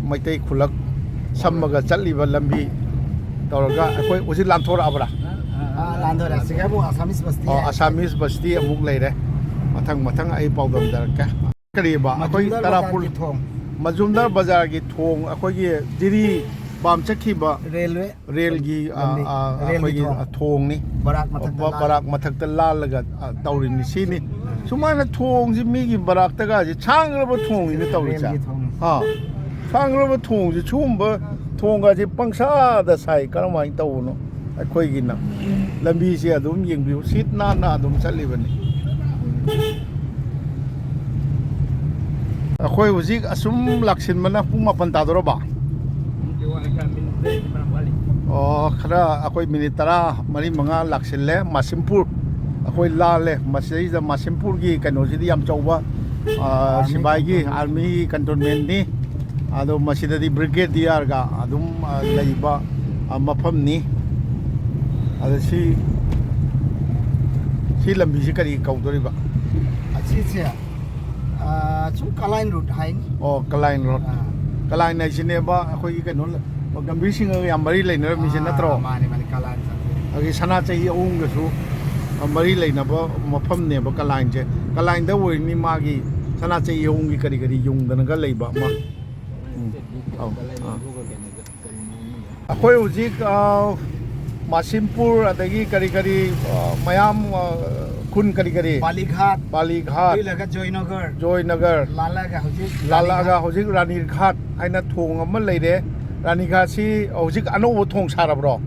ꯃꯩꯇꯩ ꯈꯨꯂꯛ ꯁꯝꯃꯒ ꯆꯠꯂꯤꯕ ꯂꯝꯕꯤ ꯇꯧꯔꯒ ꯑꯩꯈꯣꯏ ꯍꯧꯖꯤꯛ ꯂꯥꯟꯊꯣꯔꯛꯑꯕ꯭ꯔꯥ? ꯑꯥ, ꯂꯥꯟꯊꯣꯔꯛꯑꯦ꯫ ꯑꯁꯤꯒ ꯑꯃꯨꯛ ꯑꯁꯥꯃꯤꯁ ꯕꯁꯇꯤ ꯑꯣ, ꯍꯥꯏ꯫ ꯑꯁꯥꯃꯤꯁ ꯕꯁꯇꯤ ꯑꯃꯨꯛ ꯂꯩꯔꯦ꯫ ꯃꯊꯪ ꯃꯊꯪ ꯑꯩ ꯄꯥꯎꯗꯝꯖꯔꯛꯀꯦ꯫ ꯀꯔꯤꯕ? ꯑꯩꯈꯣꯏ ꯃꯖꯨꯝꯗꯔ ꯇꯔꯥꯄꯨꯔ ꯕꯖꯥꯔꯒꯤ ꯊꯣꯡ꯫ ꯃꯖꯨꯝꯗꯔ ꯕꯖꯥꯔꯒꯤ ꯊꯣꯡ, ꯑꯩꯈꯣꯏꯒꯤ ꯖꯤꯔꯤ ꯄꯥꯝ ꯆꯠꯈꯤꯕ ꯔꯦꯜꯋꯦ꯫ ꯔꯦꯜꯒꯤ, ꯑ, ꯂꯝꯕꯤ, ꯑ, ꯔꯦꯜꯒꯤ ꯑꯩꯈꯣꯏꯒꯤ ꯊꯣꯡ꯫ ꯊꯣꯡꯅꯤ꯫ ꯕꯔꯥꯛ ꯃꯊꯛꯇ ꯕ-, ꯂꯥꯜ-, ꯕꯔꯥꯛ ꯃꯊꯛꯇ ꯂꯥꯜꯂꯒ, ꯑ, ꯇꯧꯔꯤꯅꯤ ꯁꯤꯅꯤ꯫ ꯁꯨꯃꯥꯏꯅ ꯊꯣꯡꯁꯤ ꯃꯤꯒꯤ ꯕꯔꯥꯛꯇꯒꯁꯦ ꯁꯥꯡꯈ꯭ꯔꯕ ꯊꯣꯡꯅꯤꯅꯦ ꯇꯧꯔꯤꯁꯦ꯫ ꯔꯦꯜꯒꯤ ꯊꯣꯡꯅꯤ꯫ ꯑꯥ, ꯁꯥꯡꯈ꯭ꯔꯕ ꯊꯣꯡꯁꯦ ꯁꯤꯒꯨꯝꯕ ꯊꯣꯡꯒꯁꯦ ꯄꯪꯁꯥꯗ ꯁꯥꯏ꯫ ꯀꯔꯝꯍꯥꯏꯅ ꯇꯧꯕꯅꯣ? ꯑꯩꯈꯣꯏꯒꯤꯅ ꯂꯝꯕꯤꯁꯦ ꯑꯗꯨꯝ ꯌꯦꯡꯕꯤꯌꯨ, ꯁꯤꯠ ꯅꯥꯟꯅ ꯑꯗꯨꯝ ꯆꯠꯂꯤꯕꯅꯤ꯫ ꯑꯩꯈꯣꯏ ꯍꯧꯖꯤꯛ ꯑꯁꯨꯝ ꯂꯥꯛꯁꯤꯟꯕꯅ ꯄꯨꯡ ꯃꯥꯄꯟ ꯇꯥꯗꯣꯔꯕ? ꯑꯣ, ꯈꯔ ꯑꯩꯈꯣꯏ ꯃꯤꯅꯤꯠ ꯇꯔꯥ ꯃꯔꯤ ꯃꯉꯥ ꯂꯥꯛꯁꯤꯜꯂꯦ ꯃꯥꯁꯤꯝꯄꯨꯔ꯫ ꯑꯩꯈꯣꯏ ꯂꯥꯜꯂꯦ꯫ ꯃꯁꯤꯗꯩꯁꯤꯗ ꯃꯥꯁꯤꯝꯄꯨꯔꯒꯤ ꯀꯩꯅꯣꯁꯤꯗꯤ ꯌꯥꯝ ꯆꯥꯎꯕ, ꯑ, ꯑꯥꯔꯃꯤ ꯁꯤꯐꯥꯏꯒꯤ, ꯀꯦꯝꯞ꯫ ꯑꯥꯔꯃꯤꯒꯤ ꯀꯦꯟꯇꯣꯟꯃꯦꯟꯅꯤ꯫ ꯑꯗꯣ ꯃꯁꯤꯗꯗꯤ ꯕ꯭ꯔꯤꯒꯦꯗꯤꯌꯔꯒ ꯑꯗꯨꯝ, ꯑ, ꯂꯩꯕ, ꯑ, ꯃꯐꯝꯅꯤ꯫ ꯑꯗ ꯁꯤ, ꯁꯤ ꯂꯝꯕꯤꯁꯤ ꯀꯔꯤ ꯀꯧꯗꯣꯔꯤꯕ? ꯑꯁꯤꯁꯦ, ꯑꯥ, ꯁꯨꯝ ꯀꯂꯥꯏꯟ ꯔꯨꯠ ꯍꯥꯏꯅꯤ꯫ ꯑꯣ, ꯀꯂꯥꯏꯟ ꯔꯣꯗ꯫ ꯑꯥ꯫ ꯀꯂꯥꯏꯟ ꯍꯥꯏꯁꯤꯅꯦꯕ ꯑꯩꯈꯣꯏꯒꯤ ꯀꯩꯅꯣ, ꯒꯝꯚꯤꯔ ꯁꯤꯡꯍꯒ ꯌꯥꯝ ꯃꯔꯤ ꯂꯩꯅꯔꯝꯃꯤꯁꯦ, ꯑꯥ, ꯅꯠꯇ꯭ꯔꯣ? ꯃꯥꯅꯦ, ꯃꯥꯅꯦ, ꯀꯂꯥꯏꯟ ꯆꯠꯂꯦ꯫ ꯑꯗꯒꯤ ꯁꯅꯥ ꯆꯍꯤ ꯑꯍꯨꯝꯒꯁꯨ ꯃꯔꯤ ꯂꯩꯅꯕ ꯃꯐꯝꯅꯦꯕ ꯀꯂꯥꯏꯟꯁꯦ꯫ ꯀꯂꯥꯏꯟꯗ ꯑꯣꯏꯔꯅꯤ ꯃꯥꯒꯤ ꯁꯅꯥ ꯆꯍꯤ ꯑꯍꯨꯝꯒꯤ ꯀꯔꯤ ꯀꯔꯤ ꯌꯨꯡꯗꯅꯒ ꯂꯩꯕ ꯑꯃ꯫ ꯎꯝ꯫ ꯑꯧ, ꯑꯥ꯫ ꯑꯩꯈꯣꯏ ꯍꯧꯖꯤꯛ, ꯑ, ꯃꯥꯁꯤꯝꯄꯨꯔ, ꯑꯗꯒꯤ ꯀꯔꯤ ꯀꯔꯤ, ꯑ, ꯃꯌꯥꯝ, ꯑ, ꯈꯨꯟ ꯀꯔꯤ ꯀꯔꯤ? ꯕꯥꯂꯤꯘꯥꯠ, ꯕꯥꯂꯤꯘꯥꯠ, ꯑꯗꯨ ꯂꯣꯏꯔꯒ ꯖꯣꯏꯅꯒꯔ, ꯖꯣꯏꯅꯒꯔ, ꯂꯥꯜꯂꯛꯑꯒ ꯍꯧꯖꯤꯛ ꯂꯥꯜꯂꯛꯑꯒ ꯔꯥꯅꯤꯘꯥꯠ꯫ ꯍꯧꯖꯤꯛ ꯔꯥꯅꯤꯘꯥꯠ ꯍꯥꯏꯅ ꯊꯣꯡ ꯑꯃ ꯂꯩꯔꯦ꯫ ꯔꯥꯅꯤꯘꯥꯠꯁꯤ ꯍꯧꯖꯤꯛ ꯑꯅꯧꯕ ꯊꯣꯡ ꯁꯥꯔꯕ꯭ꯔꯣ?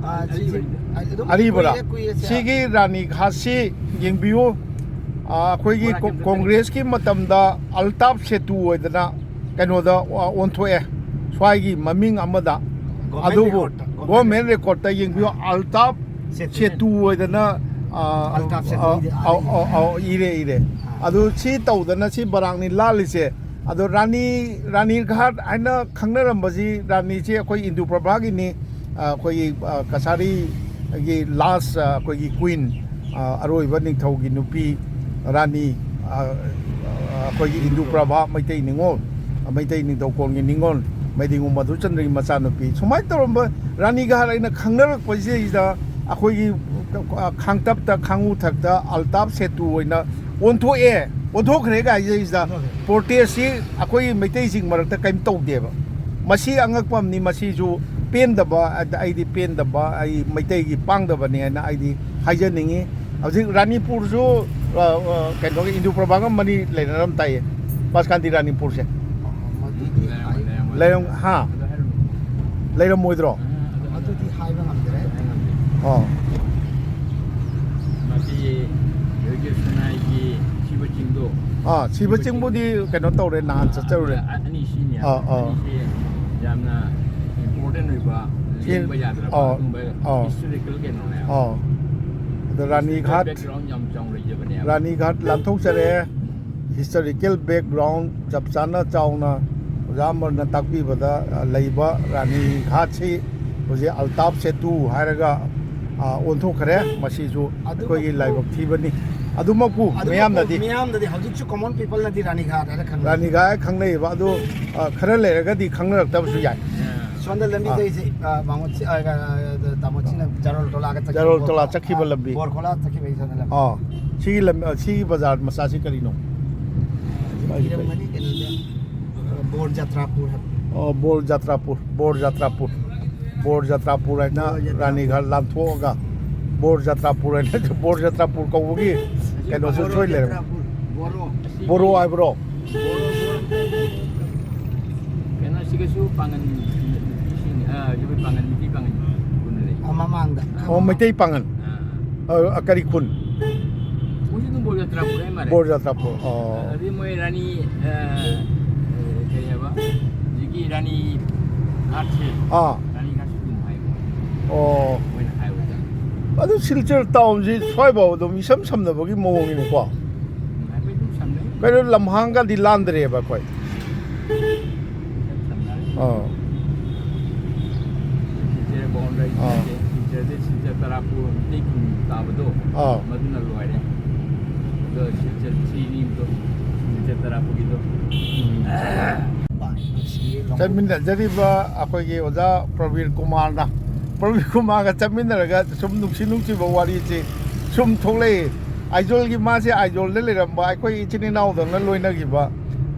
ꯑꯥ, ꯁꯤꯁꯦ ꯑꯗꯨꯝ ꯑꯔꯤꯕꯔꯥ? ꯀꯨꯏꯔꯦ, ꯀꯨꯏꯔꯦ ꯁꯦ꯫ ꯁꯤꯒꯤ ꯔꯥꯅꯤꯘꯥꯠꯁꯤ ꯌꯦꯡꯕꯤꯌꯨ꯫ ꯑ, ꯑꯩꯈꯣꯏꯒꯤ ꯀꯣ-, ꯀꯣꯡꯒ꯭ꯔꯦꯁꯀꯤ ꯃꯇꯝꯗ ꯑꯜꯇꯥꯞ ꯁꯦꯇꯨ ꯑꯣꯏꯗꯅ ꯀꯩꯅꯣꯗ, ꯑ, ꯑꯣꯟꯊꯣꯛꯑꯦ꯫ ꯁ꯭ꯋꯥꯏꯒꯤ ꯃꯃꯤꯡ ꯑꯃꯗ꯫ ꯒꯣꯔꯃꯦꯟ ꯑꯗꯨꯕꯨ ꯔꯦꯀꯣꯔꯠꯇ, ꯒꯣꯔꯃꯦꯟ ꯒꯣꯔꯃꯦꯟ ꯔꯦꯀꯣꯔꯠꯇ ꯌꯦꯡꯕꯤꯌꯨ, ꯑꯜꯇꯥꯞ ꯁꯦꯇꯨ꯫ ꯁꯦꯇꯨ ꯑꯣꯏꯗꯅ, ꯑ, ꯑꯜꯇꯥꯞ ꯁꯦꯇꯨ ꯑ, ꯏꯔꯦ, ꯑ, ꯏꯔꯦ꯫ ꯑ, ꯑ, ꯏꯔꯦ, ꯏꯔꯦ꯫ ꯑꯥ꯫ ꯑꯗꯨ ꯁꯤ ꯇꯧꯗꯅ ꯁꯤ ꯕꯔꯥꯛꯅꯤ ꯂꯥꯜꯂꯤꯁꯦ꯫ ꯑꯗꯣ ꯔꯥꯅꯤ, ꯔꯥꯅꯤꯘꯥꯠ ꯍꯥꯏꯅ ꯈꯪꯅꯔꯝꯕꯁꯤ, ꯔꯥꯅꯤꯁꯤ ꯑꯩꯈꯣꯏ ꯏꯟꯗꯨ ꯄ꯭ꯔꯚꯥꯒꯤꯅꯤ꯫ ꯑ, ꯑꯩꯈꯣꯏꯒꯤ, ꯑ, ꯀꯁꯥꯔꯤ, ꯒꯤ ꯂꯥꯁ, ꯑ, ꯑꯩꯈꯣꯏꯒꯤ ꯀ꯭ꯋꯤꯟ, ꯑ, ꯑꯔꯣꯏꯕ ꯅꯤꯡꯊꯧꯒꯤ ꯅꯨꯄꯤ ꯔꯥꯅꯤ, ꯑ, ꯑ, ꯑꯩꯈꯣꯏꯒꯤ ꯏꯟꯗꯨ ꯄ꯭ꯔꯚꯥ ꯃꯩꯇꯩ ꯅꯤꯉꯣꯜ, ꯃꯩꯇꯩ ꯅꯤꯡꯊꯧꯀꯣꯜꯒꯤ ꯅꯤꯉꯣꯜ ꯃꯩꯗꯤꯡꯉꯨ ꯃꯙꯨꯆꯟꯗ꯭ꯔꯒꯤ ꯃꯆꯥꯅꯨꯄꯤ꯫ ꯁꯨꯃꯥꯏꯅ ꯇꯧꯔꯝꯕ ꯔꯥꯅꯤ ꯘꯥꯠ ꯑꯩꯅ ꯈꯪꯅꯔꯛꯄꯁꯤꯗꯩꯁꯤꯗ ꯑꯩꯈꯣꯏꯒꯤ, ꯑ, ꯈꯥꯡꯇꯞꯇ, ꯈꯥꯡꯉꯨꯊꯛꯇ ꯑꯜꯇꯥꯞ ꯁꯦꯇꯨ ꯑꯣꯏꯅ ꯑꯣꯟꯊꯣꯛꯑꯦ, ꯑꯣꯟꯊꯣꯛꯈ꯭ꯔꯦ ꯀꯥꯏꯁꯤꯗꯩꯁꯤꯗ ꯄ꯭ꯔꯣꯇꯦꯁꯁꯤ ꯑꯩꯈꯣꯏ ꯃꯩꯇꯩꯁꯤꯡ ꯃꯔꯛꯇ ꯀꯔꯤꯝ ꯇꯧꯗꯦꯕ꯫ ꯃꯁꯤ ꯑꯉꯛꯄ ꯑꯃꯅꯤ꯫ ꯃꯁꯤꯁꯨ ꯄꯦꯟꯗꯕ, ꯑꯗ ꯑꯩꯗꯤ ꯄꯦꯟꯗꯕ, ꯑꯩ ꯃꯩꯇꯩꯒꯤ ꯄꯥꯡꯗꯕꯅꯤ ꯍꯥꯏꯅ ꯑꯩꯗꯤ ꯍꯥꯏꯖꯅꯤꯡꯉꯤ꯫ ꯍꯧꯖꯤꯛ ꯔꯥꯅꯤꯄꯨꯔꯁꯨ, ꯑ, ꯑ, ꯀꯩꯅꯣꯒꯤ ꯏꯟꯗꯨ ꯄ꯭ꯔꯚꯥꯒ ꯃꯔꯤ ꯂꯩꯅꯔꯝ ꯇꯥꯏꯌꯦ, ꯄꯥꯁꯀꯥꯟꯇꯤ ꯔꯥꯅꯤꯄꯨꯔꯁꯦ꯫ ꯃꯗꯨꯗꯤ ꯍꯥꯏ-, ꯂꯩꯔꯝ-, ꯍꯥ? ꯂꯩꯔꯝꯃꯣꯏꯗ꯭ꯔꯣ? ꯃꯗꯨꯗꯤ ꯍꯥꯏꯕ ꯉꯝꯗ꯭ꯔꯦ꯫ ꯑꯣ꯫ ꯃꯁꯤ ꯍꯧꯖꯤꯛ ꯁꯉꯥꯏꯒꯤ ꯁꯤꯕ ꯆꯤꯡꯗꯣ꯫ ꯑꯥ, ꯁꯤꯕ ꯆꯤꯡꯕꯨꯗꯤ ꯀꯩꯅꯣ ꯇꯧꯔꯦ, ꯅꯍꯥꯟ ꯆꯠꯆꯔꯨꯔꯦ꯫ ꯑ-, ꯑꯅꯤꯁꯤꯅꯦ꯫ ꯑꯥ, ꯑꯥ꯫ ꯑꯅꯤꯁꯤ ꯌꯥꯝꯅ important ꯑꯣꯏꯕ, ꯁꯤ-, ꯂꯦꯡꯕ ꯌꯥꯗ꯭ꯔꯕ ꯑꯥ, ꯑꯗꯨꯒꯨꯝꯕ ꯑꯥ꯫ Historical ꯀꯩꯅꯣꯅꯦ꯫ ꯑꯥ꯫ ꯑꯗꯣ ꯔꯥꯅꯤ Historical ꯘꯥꯠ, background ꯌꯥꯝ ꯆꯥꯎꯅ ꯂꯩꯖꯕꯅꯦꯕ꯫ ꯔꯥꯅꯤ ꯘꯥꯠ ꯂꯥꯟꯊꯣꯛꯆꯔꯦ꯫ Historical background ꯆꯞ ꯆꯥꯅ ꯆꯥꯎꯅ ꯑꯣꯖꯥ ꯑꯃꯔꯅ ꯇꯥꯛꯄꯤꯕꯗ, ꯑ, ꯂꯩꯕ ꯔꯥꯅꯤ ꯘꯥꯠꯁꯤ ꯍꯧꯖꯤꯛ ꯑꯜꯇꯥꯞ ꯁꯦꯇꯨ ꯍꯥꯏꯔꯒ, ꯑ, ꯑꯣꯟꯊꯣꯛꯈ꯭ꯔꯦ꯫ ꯃꯁꯤꯁꯨ ꯑꯗꯨꯃꯛꯄꯨ ꯑꯩꯈꯣꯏꯒꯤ ꯂꯥꯏꯕꯛ ꯊꯤꯕꯅꯤ꯫ ꯑꯗꯨꯃꯛꯄꯨ ꯑꯗꯨꯃꯛꯄꯨ ꯃꯤꯌꯥꯝꯅꯗꯤ ꯃꯤꯌꯥꯝꯅꯗꯤ ꯍꯧꯖꯤꯛꯁꯨ common people ꯅꯗꯤ ꯔꯥꯅꯤ ꯘꯥꯠ ꯍꯥꯏꯅ ꯈꯪꯅꯩ꯫ ꯔꯥꯅꯤ ꯘꯥꯠ ꯈꯪꯅꯩꯕ꯫ ꯑꯗꯨ, ꯑ, ꯈꯔ ꯂꯩꯔꯒꯗꯤ ꯈꯪꯅꯔꯛꯇꯕꯁꯨ ꯌꯥꯏ꯫ ꯁꯣꯝꯗ ꯂꯝꯕꯤꯗꯩꯁꯦ, ꯑ, ꯃꯥꯃꯣ ꯁꯤ-, ꯑ, ꯑ, ꯇꯥꯃꯣ ꯁꯤꯅ ꯆꯥꯔꯣꯜ ꯇꯣꯂꯥꯒ ꯆꯠꯈꯤꯕ ꯖꯥꯔꯣꯜ ꯇꯣꯂꯥ ꯕꯣꯔ-, ꯆꯠꯈꯤꯕ ꯑ, ꯂꯝꯕꯤ꯫ ꯕꯣꯔꯈꯣꯂꯥ ꯆꯠꯈꯤꯕꯒꯤ ꯁꯣꯝꯗ ꯂꯝꯕꯤ꯫ ꯑꯥ꯫ ꯁꯤꯒꯤ ꯂꯝ-, ꯑ, ꯁꯤꯒꯤ ꯕꯖꯥꯔ ꯃꯆꯥꯁꯤ ꯀꯔꯤꯅꯣ? ꯏꯔꯝꯒꯅꯤ ꯀꯩꯅꯣꯗ, ꯑ, ꯕꯣꯔ ꯖꯇ꯭ꯔꯥꯄꯨꯔ ꯍꯥꯏꯕ꯫ ꯑꯣ, ꯕꯣꯔ ꯖꯇ꯭ꯔꯥꯄꯨꯔ, ꯕꯣꯔ ꯖꯇ꯭ꯔꯥꯄꯨꯔ꯫ ꯕꯣꯔ ꯖꯇ꯭ꯔꯥꯄꯨꯔ ꯍꯥꯏꯅ ꯕꯣꯔ ꯖꯇ꯭ꯔꯥꯄꯨꯔ꯫ ꯔꯥꯅꯤ ꯘꯥꯠ ꯂꯥꯟꯊꯣꯛꯑꯒ ꯕꯣꯔ ꯖꯇ꯭ꯔꯥꯄꯨꯔ ꯍꯥꯏꯅ, ꯕꯣꯔ ꯖꯇ꯭ꯔꯥꯄꯨꯔ ꯀꯧꯕꯒꯤ ꯀꯩꯅꯣꯁꯨ ꯕꯣꯔꯣ ꯁꯣꯏ ꯂꯩꯔꯝꯃꯦ꯫ ꯖꯇ꯭ꯔꯥꯄꯨꯔ, ꯕꯣꯔꯣ꯫ ꯕꯣꯔꯣ ꯍꯥꯏꯕ꯭ꯔꯣ? ꯀꯩꯅꯣꯁꯤꯒꯁꯨ ꯄꯥꯡꯒꯟ ꯅꯨꯄꯤꯁꯤꯡ, ꯑ, ꯑꯩꯈꯣꯏ ꯄꯥꯡꯒꯟ ꯅꯨꯄꯤ ꯄꯥꯡꯒꯟ ꯄꯨꯟꯅ ꯂꯩ꯫ ꯑ, ꯃꯃꯥꯡꯗ꯫ ꯑ, ꯑꯣ, ꯃꯩꯇꯩ ꯄꯥꯡꯒꯟ꯫ ꯑ, ꯑ꯫ ꯑ, ꯑ, ꯀꯔꯤ ꯈꯨꯟ? ꯃꯣꯏꯁꯨ ꯑꯗꯨꯝ ꯕꯣꯔ ꯖꯇ꯭ꯔꯥꯄꯨꯔ ꯍꯥꯏ ꯃꯥꯜꯂꯦ꯫ ꯕꯣꯔ ꯖꯇ꯭ꯔꯥꯄꯨꯔ, ꯑꯣ꯫ ꯑꯗꯩ ꯃꯣꯏ ꯔꯥꯅꯤ, ꯑ, ꯑ, ꯀꯔꯤ ꯍꯥꯏꯕ? ꯍꯧꯖꯤꯛꯀꯤ ꯔꯥꯅꯤ ꯘꯥꯠꯁꯦ꯫ ꯑꯥ꯫ ꯔꯥꯅꯤ ꯘꯥꯠꯁꯨ ꯑꯗꯨꯝ ꯍꯥꯏ ꯃꯣꯏ꯫ ꯑꯣ꯫ ꯃꯣꯏꯅ ꯍꯥꯏꯕꯗ꯫ ꯑꯗꯨ ꯁꯤꯜꯆꯔ ꯇꯥꯎꯟꯁꯤ ꯁ꯭ꯋꯥꯏꯐꯥꯎ ꯑꯗꯨꯝ ꯏꯁꯝ ꯁꯝꯅꯕꯒꯤ ꯃꯑꯣꯡꯅꯤꯅꯦꯀꯣ꯫ ꯎꯝ, ꯍꯥꯏꯐꯦꯠ ꯑꯗꯨꯝ ꯁꯝꯅꯩ꯫ ꯀꯩꯅꯣ, ꯂꯝꯍꯥꯡꯒꯗꯤ ꯂꯥꯟꯗ꯭ꯔꯦꯕ ꯑꯩꯈꯣꯏ꯫ ꯑꯥ꯫ ꯑꯥ꯫ ꯑꯗꯩ ꯁꯤꯜꯆꯔ ꯇꯔꯥꯄꯨꯔ ꯃꯤꯇꯩ ꯈꯨꯟ ꯇꯥꯕꯗꯣ, ꯑꯥ꯫ ꯃꯗꯨꯅ ꯂꯣꯏꯔꯦ꯫ ꯑꯗꯣ ꯁꯤꯜꯆꯔ ꯊ꯭ꯔꯤꯅꯤꯗꯣ, ꯁꯤꯜꯆꯔ ꯇꯔꯥꯄꯨꯔꯒꯤꯗꯣ꯫ ꯆꯠꯃꯤꯟꯅꯖꯔꯤꯕ ꯑꯩꯈꯣꯏꯒꯤ ꯑꯣꯖꯥ ꯄ꯭ꯔꯕꯤꯔ ꯀꯨꯃꯥꯔꯅ, ꯄ꯭ꯔꯕꯤꯔ ꯀꯨꯃꯥꯔꯒ ꯆꯠꯃꯤꯟꯅꯔꯒ ꯁꯨꯝ ꯅꯨꯡꯁꯤ ꯅꯨꯡꯁꯤꯕ ꯋꯥꯔꯤꯁꯤ ꯁꯨꯝ ꯊꯣꯛꯂꯛꯏ꯫ ꯑꯥꯏꯖꯣꯜꯒꯤ, ꯃꯥꯁꯦ ꯑꯥꯏꯖꯣꯜꯗ ꯂꯩꯔꯝꯕ ꯑꯩꯈꯣꯏ ꯏꯆꯤꯟ ꯏꯅꯥꯎꯗꯧꯅ ꯂꯣꯏꯅꯈꯤꯕ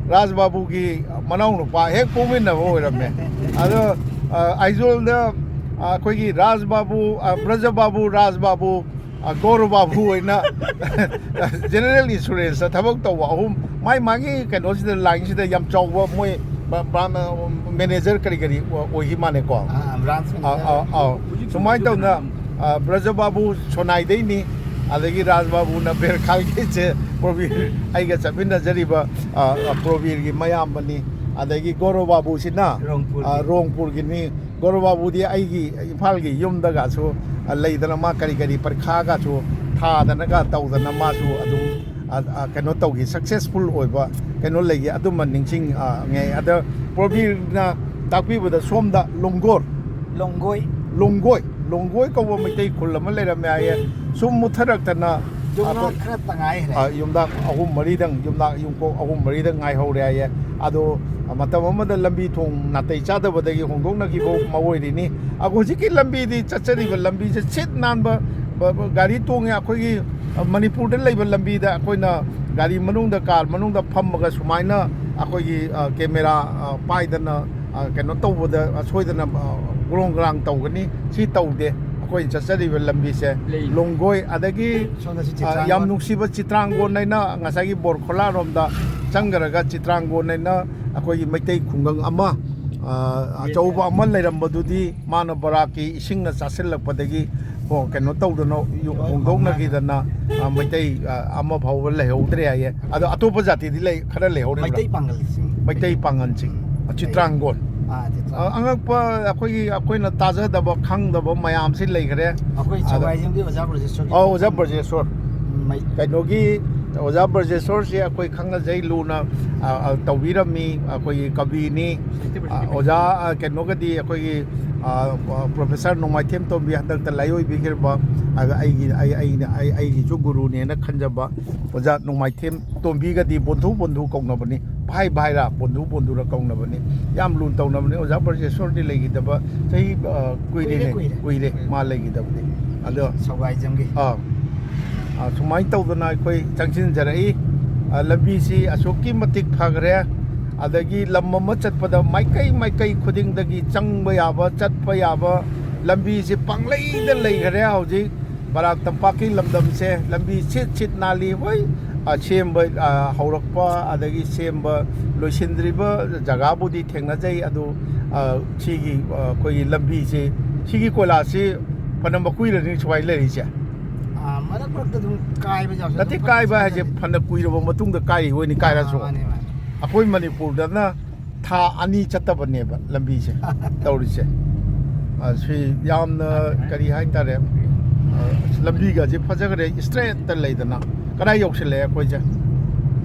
ꯔꯥꯖ ꯕꯥꯕꯨꯒꯤ ꯃꯅꯥꯎ ꯅꯨꯄꯥ ꯍꯦꯛ ꯄꯣꯛꯃꯤꯟꯅꯕ ꯑꯣꯏꯔꯝꯃꯦ꯫ ꯑꯗꯣ, ꯑ, ꯑꯥꯏꯖꯣꯜꯗ, ꯑ, ꯑꯩꯈꯣꯏꯒꯤ ꯔꯥꯖ ꯕꯥꯕꯨ, ꯑ, ꯕ꯭ꯔꯖ ꯕꯥꯕꯨ, ꯔꯥꯖ ꯕꯥꯕꯨ, ꯑ, ꯒꯧꯔ ꯕꯥꯕꯨ ꯑꯣꯏꯅ ꯖꯦꯅꯔꯦꯜ ꯏꯟꯁꯨꯔꯦꯟꯁꯇ ꯊꯕꯛ ꯇꯧꯕ ꯑꯍꯨꯝ, ꯃꯥꯏ ꯃꯥꯒꯤ ꯀꯩꯅꯣꯁꯤꯗ, ꯂꯥꯏꯟꯁꯤꯗ ꯌꯥꯝ ꯆꯥꯎꯕ ꯃꯣꯏ ꯕ-, ꯕ꯭ꯔꯥꯟ-, ꯃꯦꯅꯦꯖꯔ ꯀꯔꯤ ꯀꯔꯤ ꯑꯣꯏꯈꯤ ꯃꯥꯅꯦꯀꯣ꯫ ꯑꯥ, ꯕ꯭ꯔꯥꯟꯁ ꯑꯥ, ꯃꯦꯅꯦꯖꯔ꯫ ꯑꯥ, ꯑꯥ꯫ ꯁꯨꯃꯥꯏꯅ ꯇꯧꯅ, ꯑ, ꯕ꯭ꯔꯖ ꯕꯥꯕꯨ ꯁꯣꯅꯥꯏꯗꯩꯅꯤ, ꯑꯗꯒꯤ ꯔꯥꯖ ꯕꯥꯕꯨꯅ ꯕꯦꯔꯈꯥꯜꯒꯤꯁꯦ ꯄ꯭ꯔꯣꯕꯤꯔ, ꯑꯩꯒ ꯆꯠꯃꯤꯟꯅꯖꯔꯤꯕ, ꯑ, ꯑ, ꯄ꯭ꯔꯣꯕꯤꯔꯒꯤ ꯃꯌꯥꯝꯕꯅꯤ, ꯑꯗꯒꯤ ꯒꯧꯔꯕ ꯕꯥꯕꯨꯁꯤꯅ, ꯔꯣꯡꯄꯨꯔꯒꯤ꯫ ꯑ, ꯔꯣꯡꯄꯨꯔꯒꯤꯅꯤ꯫ ꯒꯧꯔꯕ ꯕꯥꯕꯨꯗꯤ ꯑꯩꯒꯤ ꯏꯝꯐꯥꯜꯒꯤ ꯌꯨꯝꯗꯒꯁꯨ, ꯑ, ꯂꯩꯗꯅ ꯃꯥ ꯀꯔꯤ ꯀꯔꯤ ꯄꯔꯤꯈꯥꯒꯁꯨ ꯊꯥꯗꯅꯒ ꯇꯧꯗꯅ ꯃꯥꯁꯨ ꯑꯗꯨꯝ, ꯑ, ꯑ, ꯀꯩꯅꯣ ꯇꯧꯈꯤ, ꯁꯛꯁꯦꯁꯐꯨꯜ ꯑꯣꯏꯕ ꯀꯩꯅꯣ ꯂꯩꯈꯤ, ꯑꯗꯨꯃ ꯅꯤꯡꯁꯤꯡꯉꯦ꯫ ꯑꯗ ꯄ꯭ꯔꯣꯕꯤꯔꯅ ꯇꯥꯛꯄꯤꯕꯗ ꯁꯣꯝꯗ ꯂꯣꯡꯒꯣꯔ, ꯂꯣꯡꯒꯣꯏ꯫ ꯂꯣꯡꯒꯣꯏ, ꯂꯣꯡꯒꯣꯏ ꯀꯧꯕ ꯃꯩꯇꯩ ꯈꯨꯜ ꯑꯃ ꯂꯩꯔꯝꯃꯦ ꯍꯥꯏꯌꯦ꯫ ꯁꯨꯝ ꯃꯨꯠꯊꯔꯛꯇꯅ ꯌꯨꯝꯅꯥꯛ ꯑꯩꯈꯣꯏ ꯈꯔꯇ ꯉꯥꯏꯈ꯭ꯔꯦ꯫ ꯑ, ꯌꯨꯝꯅꯥꯛ ꯑꯍꯨꯝ ꯃꯔꯤꯗꯪ, ꯌꯨꯝꯅꯥꯛ ꯌꯨꯝꯀꯣꯛ ꯑꯍꯨꯝ ꯃꯔꯤꯗꯪ ꯉꯥꯏꯍꯧꯔꯦ ꯍꯥꯏꯌꯦ꯫ ꯑꯗꯣ ꯃꯇꯝ ꯑꯃꯗ ꯂꯝꯕꯤ ꯊꯣꯡ ꯅꯥꯇꯩ ꯆꯥꯗꯕꯗꯒꯤ ꯍꯣꯡꯗꯣꯛꯅꯈꯤꯕ ꯑꯃ ꯑꯣꯏꯔꯤꯅꯤ꯫ ꯑ, ꯍꯧꯖꯤꯛꯀꯤ ꯂꯝꯕꯤꯗꯤ, ꯆꯠꯆꯔꯤꯕ ꯂꯝꯕꯤꯁꯦ ꯁꯤꯠ ꯅꯥꯟꯕ, ꯕ-, ꯕ-, ꯒꯥꯔꯤ ꯇꯣꯡꯉꯦ꯫ ꯑꯩꯈꯣꯏꯒꯤ, ꯑ, ꯃꯅꯤꯄꯨꯔꯗ ꯂꯩꯕ ꯂꯝꯕꯤꯗ ꯑꯩꯈꯣꯏꯅ ꯒꯥꯔꯤ ꯃꯅꯨꯡꯗ, ꯀꯥꯔ ꯃꯅꯨꯡꯗ ꯐꯝꯃꯒ ꯁꯨꯃꯥꯏꯅ ꯑꯩꯈꯣꯏꯒꯤ, ꯑ, ꯀꯦꯃꯦꯔꯥ, ꯑ, ꯄꯥꯏꯗꯅ, ꯑ, ꯀꯩꯅꯣ ꯇꯧꯕꯗ, ꯑ, ꯁꯣꯏꯗꯅ, ꯑ, ꯒ꯭ꯔꯣꯡ ꯒ꯭ꯔꯥꯡ ꯇꯧꯒꯅꯤ꯫ ꯁꯤ ꯇꯧꯗꯦ꯫ ꯑꯩꯈꯣꯏꯅ ꯆꯠꯆꯔꯤꯕ ꯂꯝꯕꯤꯁꯦ ꯂꯩ꯫ ꯂꯣꯡꯒꯣꯏ, ꯑꯗꯒꯤ, ꯁꯣꯝꯗꯁꯨ ꯑ, ꯆꯤꯇ꯭ꯔꯥꯡꯒꯣꯟ꯫ ꯌꯥꯝ ꯅꯨꯡꯁꯤꯕ ꯆꯤꯇ꯭ꯔꯥꯡꯒꯣꯟ ꯍꯥꯏꯅ ꯉꯁꯥꯏꯒꯤ ꯕꯣꯔꯈꯣꯂꯥꯔꯣꯝꯗ ꯆꯪꯈ꯭ꯔꯒ ꯆꯤꯇ꯭ꯔꯥꯡꯒꯣꯟ ꯍꯥꯏꯅ ꯑꯩꯈꯣꯏꯒꯤ ꯃꯩꯇꯩ ꯈꯨꯡꯒꯪ ꯑꯃ, ꯑ, ꯑꯆꯧꯕ ꯑꯃ ꯂꯩꯔꯝꯕꯗꯨꯗꯤ ꯃꯥꯅ ꯕꯔꯥꯛꯀꯤ ꯏꯁꯤꯡꯅ ꯆꯥꯁꯤꯜꯂꯛꯄꯗꯒꯤ, ꯍꯣ, ꯀꯩꯅꯣ ꯇꯧꯗꯅ, ꯌꯨ-, ꯂꯣꯏ ꯍꯣꯡꯗꯣꯛꯅꯈꯤꯗꯅ, ꯑ, ꯃꯩꯇꯩ, ꯑ, ꯑꯃ ꯐꯥꯎꯕ ꯂꯩꯍꯧꯗ꯭ꯔꯦ ꯍꯥꯏꯌꯦ꯫ ꯑꯗꯣ ꯑꯇꯣꯞꯄ ꯖꯥꯇꯤꯗꯤ ꯂꯩ, ꯈꯔ ꯂꯩꯍꯧꯔꯤꯕ꯭ꯔꯥ? ꯃꯩꯇꯩ ꯄꯥꯡꯒꯜꯁꯤꯡ꯫ ꯃꯩꯇꯩ ꯄꯥꯡꯒꯜꯁꯤꯡ, ꯎꯝ, ꯆꯤꯇ꯭ꯔꯥꯡꯒꯣꯟ꯫ ꯑꯥ, ꯆꯤꯇ꯭ꯔꯥꯡꯒꯣꯟ꯫ ꯑ, ꯑꯉꯛꯄ, ꯑꯩꯈꯣꯏꯒꯤ, ꯑꯩꯈꯣꯏꯅ ꯇꯥꯖꯗꯕ, ꯈꯪꯗꯕ ꯃꯌꯥꯝꯁꯤ ꯂꯩꯈ꯭ꯔꯦ꯫ ꯑꯩꯈꯣꯏ ꯑꯗ ꯆꯧꯋꯥꯏꯁꯤꯡꯗꯤ ꯑꯣꯖꯥ ꯕ꯭ꯔꯖꯦꯁꯣꯔꯒꯤ ꯑꯧ, ꯑꯣꯖꯥ ꯕ꯭ꯔꯖꯦꯁꯣꯔ꯫ ꯃꯩ- ꯀꯩꯅꯣꯒꯤ ꯑꯣꯖꯥ ꯕ꯭ꯔꯖꯦꯁꯣꯔꯁꯦ ꯑꯩꯈꯣꯏ ꯈꯪꯅꯖꯩ ꯂꯨꯅ, ꯑ, ꯑ, ꯇꯧꯕꯤꯔꯝꯃꯤ꯫ ꯑꯩꯈꯣꯏꯒꯤ ꯀꯕꯤꯅꯤ꯫ ꯑ, ꯑꯣꯖꯥ, ꯑ, ꯀꯩꯅꯣꯒꯗꯤ ꯑꯩꯈꯣꯏꯒꯤ, ꯑ, ꯄ꯭ꯔꯣꯐꯦꯁꯔ ꯅꯣꯡꯃꯥꯏꯊꯦꯝ ꯇꯣꯝꯕꯤ ꯍꯟꯗꯛꯇ ꯂꯥꯏꯑꯣꯏꯕꯤꯈ꯭ꯔꯕ, ꯑꯗ ꯑꯩꯒꯤ, ꯑꯩ, ꯑꯩꯅ, ꯑꯩ, ꯑꯩꯒꯤꯁꯨ ꯒꯨꯔꯨꯅꯦꯅ ꯈꯟꯖꯕ ꯑꯣꯖꯥ ꯅꯣꯡꯃꯥꯏꯊꯦꯝ ꯇꯣꯝꯕꯤꯒꯗꯤ ꯕꯣꯟꯙꯨ ꯕꯣꯟꯙꯨ ꯀꯧꯅꯕꯅꯤ, ꯚꯥꯏ ꯚꯥꯏꯔꯥ ꯕꯣꯟꯙꯨ ꯕꯣꯟꯙꯨꯔ ꯀꯧꯅꯕꯅꯤ꯫ ꯌꯥꯝ ꯂꯨꯅ ꯇꯧꯅꯕꯅꯤ꯫ ꯑꯣꯖꯥ ꯕ꯭ꯔꯖꯦꯁꯣꯔꯗꯤ ꯂꯩꯈꯤꯗꯕ ꯆꯍꯤ, ꯑ, ꯀꯨꯏꯔꯦꯅꯦ, ꯀꯨꯏꯔꯦ, ꯀꯨꯏꯔꯦ꯫ ꯀꯨꯏꯔꯦ ꯃꯥ ꯂꯩꯈꯤꯗꯕꯗꯤ꯫ ꯑꯗꯣ ꯁꯧꯒꯥꯏꯖꯝꯒꯤ꯫ ꯑꯥ, ꯑ, ꯁꯨꯃꯥꯏꯅ ꯇꯧꯗꯅ ꯑꯩꯈꯣꯏ ꯆꯪꯁꯤꯟꯖꯔꯛꯏ꯫ ꯑ, ꯂꯝꯕꯤꯁꯤ ꯑꯁꯨꯛꯀꯤ ꯃꯇꯤꯛ ꯐꯈ꯭ꯔꯦ꯫ ꯑꯗꯒꯤ ꯂꯝ ꯑꯃ ꯆꯠꯄꯗ ꯃꯥꯏꯀꯩ ꯃꯥꯏꯀꯩ ꯈꯨꯗꯤꯡꯗꯒꯤ ꯆꯪꯕ ꯌꯥꯕ, ꯆꯠꯄ ꯌꯥꯕ ꯂꯝꯕꯤꯁꯤ ꯄꯪꯂꯩꯗ ꯂꯩꯈ꯭ꯔꯦ ꯍꯧꯖꯤꯛ꯫ ꯕꯔꯥꯛ ꯇꯝꯄꯥꯛꯀꯤ ꯂꯝꯗꯝꯁꯦ ꯂꯝꯕꯤ ꯁꯤꯠ ꯁꯤꯠ ꯅꯥꯜꯂꯤ꯫ ꯍꯣꯏ, ꯑ, ꯁꯦꯝꯕ, ꯑ, ꯍꯧꯔꯛꯄ ꯑꯗꯒꯤ ꯁꯦꯝꯕ ꯂꯣꯏꯁꯤꯟꯗ꯭ꯔꯤꯕ ꯖꯒꯥꯕꯨꯗꯤ ꯊꯦꯡꯅꯖꯩ꯫ ꯑꯗꯨ, ꯑ, ꯁꯤꯒꯤ, ꯑ, ꯑꯩꯈꯣꯏꯒꯤ ꯂꯝꯕꯤꯁꯦ, ꯁꯤꯒꯤ ꯀꯣꯏꯂꯥꯁꯁꯤ ꯐꯅ ꯃꯀꯨꯏꯔꯅꯤ ꯁꯨꯃꯥꯏꯅ ꯂꯩꯔꯤꯁꯦ꯫ ꯑꯥ, ꯃꯔꯛ ꯃꯔꯛꯇ ꯑꯗꯨꯝ ꯀꯥꯏꯕ ꯌꯥꯎꯁꯦ꯫ ꯅꯠꯇꯦ, ꯑꯗꯨꯝ ꯀꯥꯏꯕ ꯍꯥꯏꯁꯦ ꯐꯖꯅ ꯐꯅ ꯀꯨꯏꯔꯕ ꯃꯇꯨꯡꯗ ꯀꯥꯏꯔꯤ ꯑꯣꯏꯅꯤ, ꯀꯥꯏꯔꯁꯨ꯫ ꯑꯥ, ꯃꯥꯅꯦ, ꯃꯥꯅꯦ꯫ ꯑꯩꯈꯣꯏ ꯃꯅꯤꯄꯨꯔꯗꯅ ꯊꯥ ꯑꯅꯤ ꯆꯠꯇꯕꯅꯦꯕ ꯂꯝꯕꯤꯁꯦ ꯇꯧꯔꯤꯁꯦ꯫ ꯑ, ꯁꯤ ꯌꯥꯝꯅ ꯀꯔꯤ ꯍꯥꯏꯇꯥꯔꯦ, ꯑ, ꯂꯝꯕꯤꯒꯁꯦ ꯐꯖꯈ꯭ꯔꯦ, ꯏꯁꯇ꯭ꯔꯦꯠꯇ ꯂꯩꯗꯅ꯫ ꯀꯗꯥꯏ ꯌꯧꯁꯤꯜꯂꯛꯑꯦ ꯑꯩꯈꯣꯏꯁꯦ?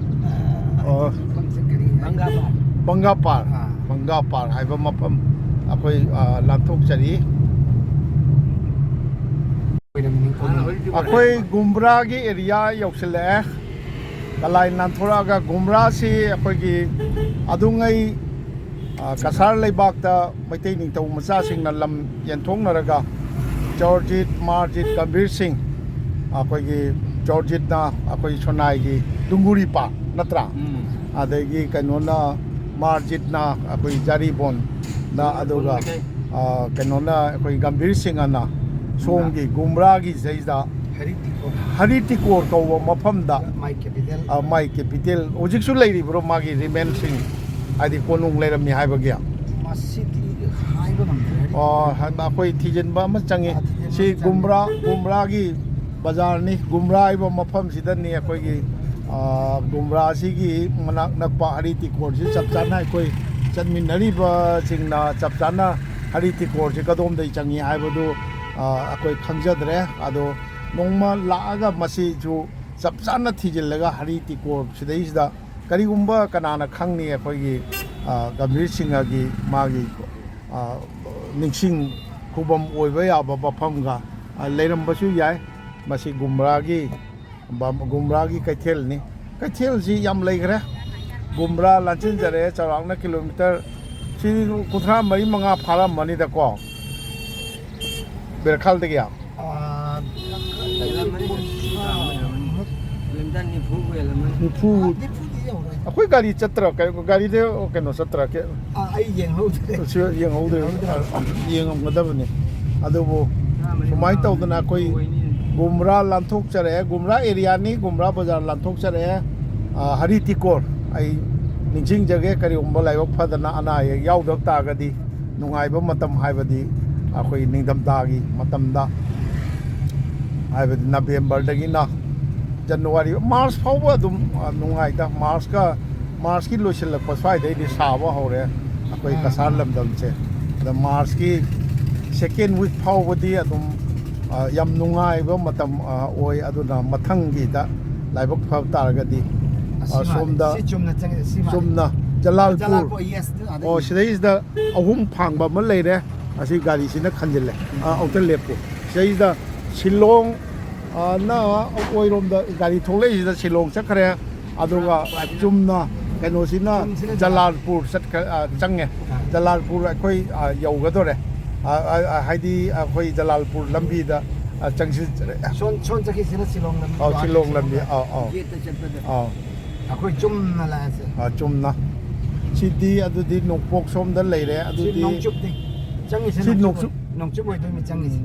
ꯑꯣ, ꯃꯐꯝꯁꯦ ꯀꯔꯤ ꯍꯥꯏ? ꯕꯪꯒꯥ ꯄꯥꯔ꯫ ꯕꯪꯒꯥ ꯄꯥꯔ, ꯑꯥ꯫ ꯕꯪꯒꯥ ꯄꯥꯔ ꯍꯥꯏꯕ ꯃꯐꯝ ꯑꯩꯈꯣꯏ, ꯑ, ꯂꯥꯟꯊꯣꯛꯆꯔꯤ꯫ ꯑꯣꯏꯔꯝꯃꯤ꯫ ꯑꯩꯈꯣꯏ ꯒꯨꯝꯕ꯭ꯔꯥꯒꯤ ꯑꯦꯔꯤꯌꯥ ꯌꯧꯁꯤꯜꯂꯛꯑꯦ꯫ ꯀꯂꯥꯏ ꯅꯥꯟꯊꯣꯔꯛꯑꯒ ꯒꯨꯝꯕ꯭ꯔꯥꯁꯤ ꯑꯩꯈꯣꯏꯒꯤ ꯑꯗꯨꯉꯩ, ꯑ, ꯀꯁꯥꯔ ꯂꯩꯕꯥꯛꯇ ꯃꯩꯇꯩ ꯅꯤꯡꯊꯧ ꯃꯆꯥꯁꯤꯡꯅ ꯂꯝ ꯌꯦꯟꯊꯣꯛꯅꯔꯒ ꯖꯣꯔꯖꯤꯠ, ꯃꯥꯔꯖꯤꯠ, ꯒꯝꯚꯤꯔ ꯁꯤꯡ, ꯑꯩꯈꯣꯏꯒꯤ ꯖꯣꯔꯖꯤꯠꯅ ꯑꯩꯈꯣꯏ ꯁꯣꯅꯥꯏꯒꯤ ꯗꯨꯡꯒꯨꯔꯤ ꯄꯥꯔ ꯅꯠꯇ꯭ꯔꯥ? ꯎꯝ꯫ ꯑꯗꯒꯤ ꯀꯩꯅꯣꯅ, ꯃꯥꯔꯖꯤꯠꯅ ꯑꯩꯈꯣꯏ ꯖꯥꯔꯤꯕꯣꯟꯗ, ꯑꯗꯨꯒ, ꯑ, ꯀꯩꯅꯣꯅ ꯑꯩꯈꯣꯏ ꯒꯝꯚꯤꯔ ꯁꯤꯡ ꯑꯅ ꯁꯣꯝꯒꯤ ꯒꯨꯝꯕ꯭ꯔꯥꯒꯤ ꯁꯤꯗꯩꯁꯤꯗ ꯍꯔꯤ ꯇꯤꯀꯣꯔ꯫ ꯍꯔꯤ ꯇꯤꯀꯣꯔ ꯀꯧꯕ ꯃꯐꯝꯗ, ꯃꯥꯏ ꯀꯦꯄꯤꯇꯦꯜ꯫ ꯑ, ꯃꯥꯏ ꯀꯦꯄꯤꯇꯦꯜ ꯍꯧꯖꯤꯛꯁꯨ ꯂꯩꯔꯤꯕ꯭ꯔꯣ, ꯃꯥꯒꯤ ꯔꯤꯃꯦꯟꯁꯤꯡ, ꯍꯥꯏꯗꯤ ꯀꯣꯅꯨꯡ ꯂꯩꯔꯝꯃꯤ ꯍꯥꯏꯕꯒꯤ? ꯃꯁꯤꯗꯤ ꯍꯥꯏꯕ ꯉꯝꯗ꯭ꯔꯦ꯫ ꯑꯣ, ꯍꯥꯏꯕ ꯑꯩꯈꯣꯏ ꯊꯤꯖꯤꯟꯕ ꯑꯃ ꯆꯪꯉꯤ꯫ ꯑꯥ, ꯊꯤꯖꯤꯟꯕ ꯁꯤ ꯑꯃ ꯆꯪꯉꯤ꯫ ꯒꯨꯝꯕ꯭ꯔꯥ, ꯒꯨꯝꯕ꯭ꯔꯥꯒꯤ ꯕꯖꯥꯔꯅꯤ꯫ ꯒꯨꯝꯕ꯭ꯔꯥ ꯍꯥꯏꯕ ꯃꯐꯝꯁꯤꯗꯅꯤ ꯑꯩꯈꯣꯏꯒꯤ, ꯑ, ꯒꯨꯝꯕ꯭ꯔꯥ ꯑꯁꯤꯒꯤ ꯃꯅꯥꯛ ꯅꯛꯄ ꯍꯔꯤ ꯇꯤꯀꯣꯔꯁꯤ ꯆꯞ ꯆꯥꯅ ꯑꯩꯈꯣꯏ ꯆꯠꯃꯤꯟꯅꯔꯤꯕꯁꯤꯡꯅ ꯆꯞ ꯆꯥꯅ ꯍꯔꯤ ꯇꯤꯀꯣꯔꯁꯤ ꯀꯗꯣꯝꯗꯩ ꯆꯪꯉꯤ ꯍꯥꯏꯕꯗꯨ, ꯑ, ꯑꯩꯈꯣꯏ ꯈꯪꯖꯗ꯭ꯔꯦ꯫ ꯑꯗꯣ ꯅꯣꯡꯃ ꯂꯥꯛꯑꯒ ꯃꯁꯤꯁꯨ ꯆꯞ ꯆꯥꯅ ꯊꯤꯖꯤꯜꯂꯒ ꯍꯔꯤ ꯇꯤꯀꯣꯔ ꯁꯤꯗꯩꯁꯤꯗ ꯀꯔꯤꯒꯨꯝꯕ ꯀꯅꯥꯅ ꯈꯪꯅꯤ ꯑꯩꯈꯣꯏꯒꯤ, ꯑ, ꯒꯝꯚꯤꯔ ꯁꯤꯡꯍꯒꯤ ꯃꯥꯒꯤ, ꯑ, ꯅꯤꯡꯁꯤꯡ ꯈꯨꯕꯝ ꯑꯣꯏꯕ ꯌꯥꯕ ꯃꯐꯝꯒ, ꯑ, ꯂꯩꯔꯝꯕꯁꯨ ꯌꯥꯏ꯫ ꯃꯁꯤ ꯒꯨꯝꯕ꯭ꯔꯥꯒꯤ, ꯒꯨꯝꯕ꯭ꯔꯥꯒꯤ ꯀꯩꯊꯦꯜꯅꯤ꯫ ꯀꯩꯊꯦꯜꯁꯤ ꯌꯥꯝ ꯂꯩꯈ꯭ꯔꯦ꯫ ꯒꯨꯝꯕ꯭ꯔꯥ ꯂꯥꯟꯁꯤꯟꯖꯔꯛꯑꯦ, ꯆꯥꯎꯔꯥꯛꯅ ꯀꯤꯂꯣꯃꯤꯇꯔ ꯁꯤ ꯀꯨꯟꯊ꯭ꯔꯥ ꯃꯔꯤ ꯃꯉꯥ ꯐꯥꯔꯝꯃꯅꯤꯗꯀꯣ, ꯕꯦꯔꯈꯥꯜꯗꯒꯤ꯫ ꯑꯥ, ꯀꯤꯂꯣꯃꯤꯇꯔ ꯅꯤꯐꯨ ꯍꯦꯜꯂꯝꯃꯅꯤ꯫ ꯅꯤꯐꯨ꯫ ꯑꯥ, ꯅꯤꯐꯨꯗꯤ ꯌꯧꯔꯣꯏ꯫ ꯑꯩꯈꯣꯏ ꯒꯥꯔꯤ ꯆꯠꯇ꯭ꯔꯥ? ꯀꯩ-, ꯒꯥꯔꯤꯗ ꯀꯩꯅꯣ ꯆꯠꯇ꯭ꯔꯥ? ꯀꯦ-, ꯑꯥ, ꯑꯩ ꯌꯦꯡꯍꯧꯗ꯭ꯔꯦ꯫ ꯁꯤ ꯌꯦꯡꯍꯧꯗ꯭ꯔꯦ꯫ ꯌꯦꯡꯍꯧꯗ꯭ꯔꯦ꯫ ꯑ, ꯌꯦꯡꯉꯝꯒꯗꯕꯅꯤ꯫ ꯑꯗꯨꯕꯨ ꯁꯨꯃꯥꯏꯅ ꯇꯧꯗꯅ ꯑꯩꯈꯣꯏ ꯒꯨꯝꯕ꯭ꯔꯥ ꯂꯥꯟꯊꯣꯛꯆꯔꯛꯑꯦ, ꯒꯨꯝꯕ꯭ꯔꯥ ꯑꯦꯔꯤꯌꯥꯅꯤ, ꯒꯨꯝꯕ꯭ꯔꯥ ꯕꯖꯥꯔ ꯂꯥꯟꯊꯣꯛꯆꯔꯛꯑꯦ꯫ ꯑ, ꯍꯔꯤ ꯇꯤꯀꯣꯔ, ꯑꯩ ꯅꯤꯡꯁꯤꯡꯖꯒꯦ, ꯀꯔꯤꯒꯨꯝꯕ ꯂꯥꯏꯕꯛ ꯐꯗꯅ ꯑꯅꯥ ꯑꯌꯦꯛ ꯌꯥꯎꯗꯕ ꯇꯥꯔꯒꯗꯤ, ꯅꯨꯡꯉꯥꯏꯕ ꯃꯇꯝ ꯍꯥꯏꯕꯗꯤ ꯑꯩꯈꯣꯏ ꯅꯤꯡꯊꯝꯊꯥꯒꯤ ꯃꯇꯝꯗ, ꯍꯥꯏꯕꯗꯤ ꯅꯕꯦꯝꯕꯔꯗꯒꯤꯅ ꯖꯅꯋꯥꯔꯤ, ꯃꯥꯔꯆ ꯐꯥꯎꯕ ꯑꯗꯨꯝ, ꯑ, ꯅꯨꯡꯉꯥꯏꯗ꯫ ꯃꯥꯔꯆꯀ, ꯃꯥꯔꯆꯀꯤ ꯂꯣꯏꯁꯤꯜꯂꯛꯄ ꯁ꯭ꯋꯥꯏꯗꯩꯗꯤ ꯁꯥꯕ ꯍꯧꯔꯦ ꯑꯩꯈꯣꯏ ꯑꯥ, ꯀꯁꯥꯔ ꯑꯥ꯫ ꯂꯝꯗꯝꯁꯦ꯫ ꯑꯗ ꯃꯥꯔꯆꯀꯤ ꯁꯦꯀꯦꯟ ꯋꯤꯛ ꯐꯥꯎꯕꯗꯤ ꯑꯗꯨꯝ, ꯑ, ꯌꯥꯝ ꯅꯨꯡꯉꯥꯏꯕ ꯃꯇꯝ, ꯑ, ꯑꯣꯏ꯫ ꯑꯗꯨꯅ ꯃꯊꯪꯒꯤꯗ ꯂꯥꯏꯕꯛ ꯐꯕ ꯇꯥꯔꯒꯗꯤ, ꯑ, ꯑꯁꯤ ꯃꯥꯜꯂꯦ꯫ ꯁꯣꯝꯗ ꯁꯤ ꯆꯨꯝꯅ ꯆꯪꯉꯦ, ꯁꯤ ꯃꯥꯜꯂꯦ꯫ ꯆꯨꯝꯅ ꯖꯂꯥꯜꯄꯨꯔ꯫ ꯖꯂꯥꯜꯄꯨꯔ, yes, ꯑꯗꯩ ꯑꯣ, ꯁꯤꯗꯩꯁꯤꯗ ꯑꯍꯨꯝ ꯐꯥꯡꯕ ꯑꯃ ꯂꯩꯔꯦ꯫ ꯑꯁꯤ ꯒꯥꯔꯤꯁꯤꯅ ꯈꯟꯖꯤꯜꯂꯦ꯫ ꯑ, ꯑꯃꯨꯛꯇ ꯂꯦꯞꯄꯨ꯫ ꯁꯤꯗꯩꯁꯤꯗ ꯁꯤꯂꯣꯡ, ꯑ, ꯅ ꯑꯣꯏꯔꯣꯝꯗ ꯒꯥꯔꯤ ꯊꯣꯛꯂꯛꯏꯁꯤꯗ ꯁꯤꯂꯣꯡ ꯆꯠꯈ꯭ꯔꯦ꯫ ꯑꯗꯨꯒ ꯆꯨꯝꯅ ꯀꯩꯅꯣꯁꯤꯅ ꯆꯨꯝꯁꯤꯅ ꯖꯂꯥꯜꯄꯨꯔ ꯆꯠꯈ꯭ꯔ-, ꯑ, ꯆꯪꯉꯦ꯫ ꯑꯥ꯫ ꯖꯂꯥꯜꯄꯨꯔ ꯑꯩꯈꯣꯏ, ꯑ, ꯌꯧꯒꯗꯧꯔꯦ꯫ ꯑ, ꯑ, ꯑ, ꯍꯥꯏꯗꯤ ꯑꯩꯈꯣꯏ ꯖꯂꯥꯜꯄꯨꯔ ꯂꯝꯕꯤꯗ, ꯑ, ꯆꯪꯁꯤꯟꯖꯔꯦ꯫ ꯁꯣꯟ-, ꯁꯣꯟ ꯆꯠꯈꯤꯁꯤꯅ ꯁꯤꯂꯣꯡ ꯂꯝꯕꯤ ꯑꯧ, ꯋꯥꯠꯂꯤ, ꯁꯤꯂꯣꯡ ꯂꯝꯕꯤ꯫ ꯁꯤꯂꯣꯡ꯫ ꯑꯧ, ꯑꯧ꯫ ꯒꯦꯠꯇ ꯆꯠꯄꯗ꯫ ꯑꯧ꯫ ꯑꯩꯈꯣꯏ ꯆꯨꯝꯅ ꯂꯥꯛꯑꯁꯦ꯫ ꯑ, ꯆꯨꯝꯅ꯫ ꯁꯤꯗꯤ ꯑꯗꯨꯗꯤ ꯅꯣꯡꯄꯣꯛ ꯁꯣꯝꯗ ꯂꯩꯔꯦ꯫ ꯁꯤ ꯑꯗꯨꯗꯤ ꯅꯣꯡꯆꯨꯞꯅꯤ꯫ ꯆꯪꯉꯤꯁꯦ ꯁꯤ ꯅꯣꯡꯆꯨꯞ ꯅꯣꯡꯆꯨꯞ꯫ ꯑꯣꯏ-, ꯅꯣꯡꯆꯨꯞ ꯑꯣꯏꯗꯣꯏꯅꯤ ꯆꯪꯉꯤꯁꯦ꯫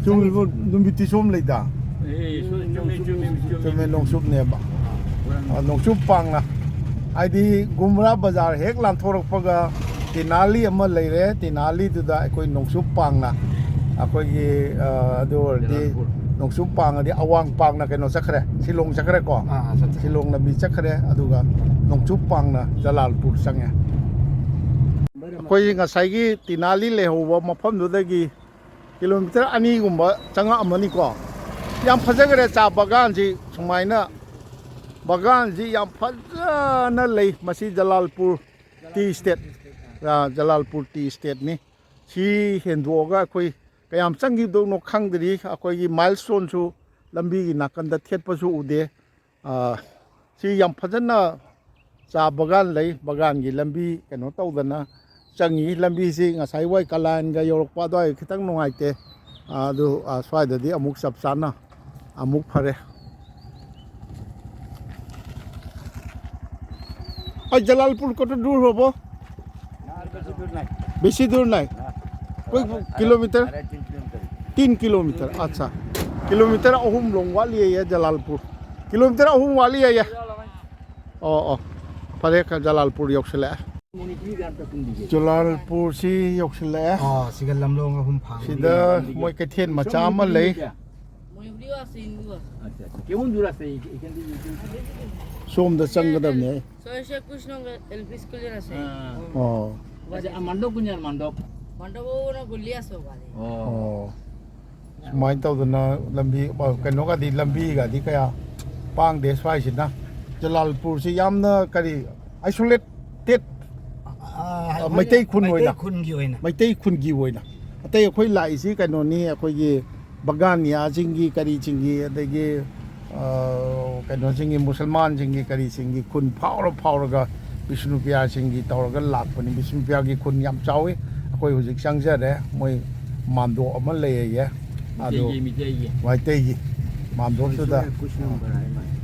ꯆꯨꯝꯃꯤꯕ, ꯆꯪꯉꯤꯁꯦ꯫ ꯅꯨꯃꯤꯠꯇꯤ ꯁꯣꯝ ꯂꯩꯗ꯫ ꯑꯦ, ꯁꯣ-, ꯆꯨꯝꯃꯤ, ꯆꯨꯝꯃꯤ, ꯆꯨꯝꯃꯤ꯫ ꯆꯨꯝꯃꯦ, ꯅꯣꯡꯆꯨꯞꯅꯦꯕ꯫ ꯑ, ꯅꯣꯡꯆꯨꯞ ꯄꯥꯡꯅ꯫ ꯍꯥꯏꯗꯤ ꯒꯨꯝꯕ꯭ꯔꯥ ꯕꯖꯥꯔ ꯍꯦꯛ ꯂꯥꯟꯊꯣꯔꯛꯄꯒ ꯇꯤꯅꯥꯂꯤ ꯑꯃ ꯂꯩꯔꯦ꯫ ꯇꯤꯅꯥꯂꯤꯗꯨꯗ ꯑꯩꯈꯣꯏ ꯅꯣꯡꯆꯨꯞ ꯄꯥꯡꯅ, ꯑꯩꯈꯣꯏꯒꯤ, ꯑ, ꯑꯗꯨ ꯑꯣꯏꯔꯗꯤ ꯖꯂꯥꯜꯄꯨꯔ꯫ ꯅꯣꯡꯆꯨꯞ ꯄꯥꯡꯉꯗꯤ ꯑꯋꯥꯡ ꯄꯥꯡꯅ ꯀꯩꯅꯣ ꯆꯠꯈ꯭ꯔꯦ, ꯁꯤꯂꯣꯡ ꯆꯠꯈ꯭ꯔꯦꯀꯣ꯫ ꯑꯥ, ꯑꯥ, ꯆꯠꯈ꯭ꯔꯦ꯫ ꯁꯤꯂꯣꯡ ꯂꯝꯕꯤ ꯆꯠꯈ꯭ꯔꯦ, ꯑꯗꯨꯒ ꯅꯣꯡꯆꯨꯞ ꯄꯥꯡꯅ ꯖꯂꯥꯜꯄꯨꯔ ꯆꯪꯉꯦ꯫ ꯑꯩꯈꯣꯏ ꯉꯁꯥꯏꯒꯤ ꯇꯤꯅꯥꯂꯤ ꯂꯩꯍꯧꯕ ꯃꯐꯝꯗꯨꯗꯒꯤ ꯀꯤꯂꯣꯃꯤꯇꯔ ꯑꯅꯤꯒꯨꯝꯕ ꯆꯪꯉꯛꯑꯝꯃꯅꯤꯀꯣ꯫ ꯌꯥꯝ ꯐꯖꯈ꯭ꯔꯦ ꯆꯥ ꯕꯒꯥꯟꯁꯤ, ꯁꯨꯃꯥꯏꯅ ꯕꯒꯥꯟꯁꯤ ꯌꯥꯝ ꯐꯖꯅ ꯂꯩ꯫ ꯃꯁꯤ ꯖꯂꯥꯜꯄꯨꯔ ꯇꯤ ꯏꯁꯇꯦꯠ꯫ ꯑ, ꯖꯂꯥꯜꯄꯨꯔ ꯇꯤ ꯏꯁꯇꯦꯠꯅꯤ꯫ ꯁꯤ ꯍꯦꯟꯗꯣꯛꯑꯒ ꯑꯩꯈꯣꯏ ꯀꯌꯥꯝ ꯆꯪꯈꯤꯗꯧꯅꯣ ꯈꯪꯗ꯭ꯔꯤ꯫ ꯑꯩꯈꯣꯏꯒꯤ ꯃꯥꯏꯜꯁ꯭ꯇꯣꯟꯁꯨ ꯂꯝꯕꯤꯒꯤ ꯅꯥꯀꯟꯗ ꯊꯦꯠꯄꯁꯨ ꯎꯗꯦ꯫ ꯑ, ꯁꯤ ꯌꯥꯝ ꯐꯖꯅ ꯆꯥ ꯕꯒꯥꯟ ꯂꯩ꯫ ꯕꯒꯥꯟꯒꯤ ꯂꯝꯕꯤ ꯀꯩꯅꯣ ꯇꯧꯗꯅ ꯆꯪꯉꯤ꯫ ꯂꯝꯕꯤꯁꯤ ꯉꯁꯥꯏ ꯋꯥꯏ ꯀꯂꯥꯟꯒ ꯌꯧꯔꯛꯄ ꯑꯗꯨꯋꯥꯏ ꯈꯤꯇꯪ ꯅꯨꯡꯉꯥꯏꯇꯦ꯫ ꯑ, ꯑꯗꯨ, ꯑ, ꯁ꯭ꯋꯥꯏꯗꯗꯤ ꯑꯃꯨꯛ ꯆꯞ ꯆꯥꯅ ꯑꯃꯨꯛ ꯐꯔꯦ꯫ ꯑ, ꯖꯂꯥꯜꯄꯨꯔ ꯀꯠꯇ ꯗꯨꯔ ꯍꯣꯕꯣ? ꯕꯦꯁꯤ ꯗꯨꯔ ꯅꯥꯏ꯫ ꯀꯣꯏ ꯀꯤꯂꯣꯃꯤꯇꯔ? ꯇꯤꯟ ꯀꯤꯂꯣꯃꯤꯇꯔ꯫ ꯑꯠꯆꯥ꯫ ꯀꯤꯂꯣꯃꯤꯇꯔ ꯑꯍꯨꯝ ꯂꯣꯡ ꯋꯥꯠꯂꯤ ꯍꯥꯏꯌꯦ ꯖꯂꯥꯜꯄꯨꯔ꯫ ꯀꯤꯂꯣꯃꯤꯇꯔ ꯑꯍꯨꯝ ꯋꯥꯠꯂꯤ ꯍꯥꯏꯌꯦ꯫ ꯑꯣ, ꯑꯣ꯫ ꯐꯔꯦ, ꯈ-, ꯖꯂꯥꯜꯄꯨꯔ ꯌꯧꯁꯤꯜꯂꯛꯑꯦ꯫ ꯖꯂꯥꯜꯄꯨꯔꯁꯤ ꯌꯧꯁꯤꯜꯂꯛꯑꯦ꯫ ꯑꯣ, ꯁꯤꯒ ꯂꯝꯂꯣꯡ ꯑꯍꯨꯝ ꯐꯥꯡꯕ꯫ ꯁꯤꯗ ꯃꯣꯏ ꯀꯩꯊꯦꯜ ꯃꯆꯥ ꯑꯃ ꯂꯩ꯫ ꯃꯅꯤꯄꯨꯔꯤ ꯋꯥꯁꯦ ꯍꯤꯟꯗꯤ ꯋꯥꯁꯦ꯫ ꯑꯠꯆꯥ, ꯑꯠꯆꯥ꯫ ꯀꯦꯎꯟ ꯗꯨꯔ ꯑꯁꯦ, ꯏ-, ꯏ-, ꯏ-, ꯏ-, ꯁꯣꯝꯗ ꯆꯪꯒꯗꯕꯅꯦ꯫ ꯁꯣꯏꯁꯦ ꯀꯨꯁ ꯅꯣꯡ ꯑꯦꯜ ꯄꯤ ꯁ꯭ꯀꯨꯜ ꯌꯦꯅ ꯁꯦ꯫ ꯑꯥ꯫ ꯑꯣ꯫ ꯑꯠꯆꯥ, ꯑ, ꯃꯟꯗꯣꯞ ꯀꯨꯟ ꯌꯥꯔ ꯃꯟꯗꯣꯞ꯫ ꯃꯟꯗꯣꯞ ꯋꯣꯅ ꯒꯨꯂꯤꯌꯥ ꯁꯣ ꯋꯥꯂꯤ꯫ ꯑꯣ꯫ ꯑꯣ꯫ ꯁꯨꯃꯥꯏꯅ ꯇꯧꯗꯅ ꯂꯝꯕꯤ, ꯀꯩꯅꯣꯒꯗꯤ, ꯂꯝꯕꯤꯒꯗꯤ ꯀꯌꯥ ꯄꯥꯡꯗꯦ ꯁ꯭ꯋꯥꯏꯁꯤꯅ꯫ ꯖꯂꯥꯜꯄꯨꯔꯁꯤ ꯌꯥꯝꯅ ꯀꯔꯤ, ꯑꯥꯏꯁꯣꯂꯦꯇꯦꯠ, ꯑ, ꯑ, ꯃꯩꯇꯩ ꯈꯨꯟ ꯃꯩꯇꯩ ꯑꯣꯏꯅ, ꯈꯨꯟꯒꯤ ꯑꯣꯏꯅ꯫ ꯃꯩꯇꯩ ꯈꯨꯟꯒꯤ ꯑꯣꯏꯅ꯫ ꯑꯇꯩ ꯑꯩꯈꯣꯏ ꯂꯥꯛꯏꯁꯤ ꯀꯩꯅꯣꯅꯤ, ꯑꯩꯈꯣꯏꯒꯤ ꯕꯒꯥꯅꯤꯌꯥꯁꯤꯡꯒꯤ, ꯀꯔꯤꯁꯤꯡꯒꯤ, ꯑꯗꯒꯤ, ꯑ, ꯀꯩꯅꯣꯁꯤꯡꯒꯤ, ꯃꯨꯁꯜꯃꯥꯟꯁꯤꯡꯒꯤ, ꯀꯔꯤꯁꯤꯡꯒꯤ ꯈꯨꯟ ꯐꯥꯎꯔ ꯐꯥꯎꯔꯒ ꯕꯤꯁꯅꯨꯄ꯭ꯔꯤꯌꯥꯁꯤꯡꯒꯤ ꯇꯧꯔꯒ ꯂꯥꯛꯄꯅꯤ꯫ ꯕꯤꯁꯅꯨꯄ꯭ꯔꯤꯌꯥꯒꯤ ꯈꯨꯟ ꯌꯥꯝ ꯆꯥꯎꯋꯤ꯫ ꯑꯩꯈꯣꯏ ꯍꯧꯖꯤꯛ ꯆꯪꯖꯔꯦ꯫ ꯃꯣꯏ ꯃꯥꯟꯗꯣꯞ ꯑꯃ ꯂꯩꯌꯦ꯫ ꯑꯗꯨ ꯃꯩꯇꯩꯒꯤ, ꯃꯩꯇꯩꯒꯤ꯫ ꯃꯩꯇꯩꯒꯤ ꯃꯥꯟꯗꯣꯞꯇꯨꯗ꯫ ꯀꯨꯁ ꯅꯝꯕꯔ ꯍꯥꯏ ꯃꯥꯜꯂꯦ꯫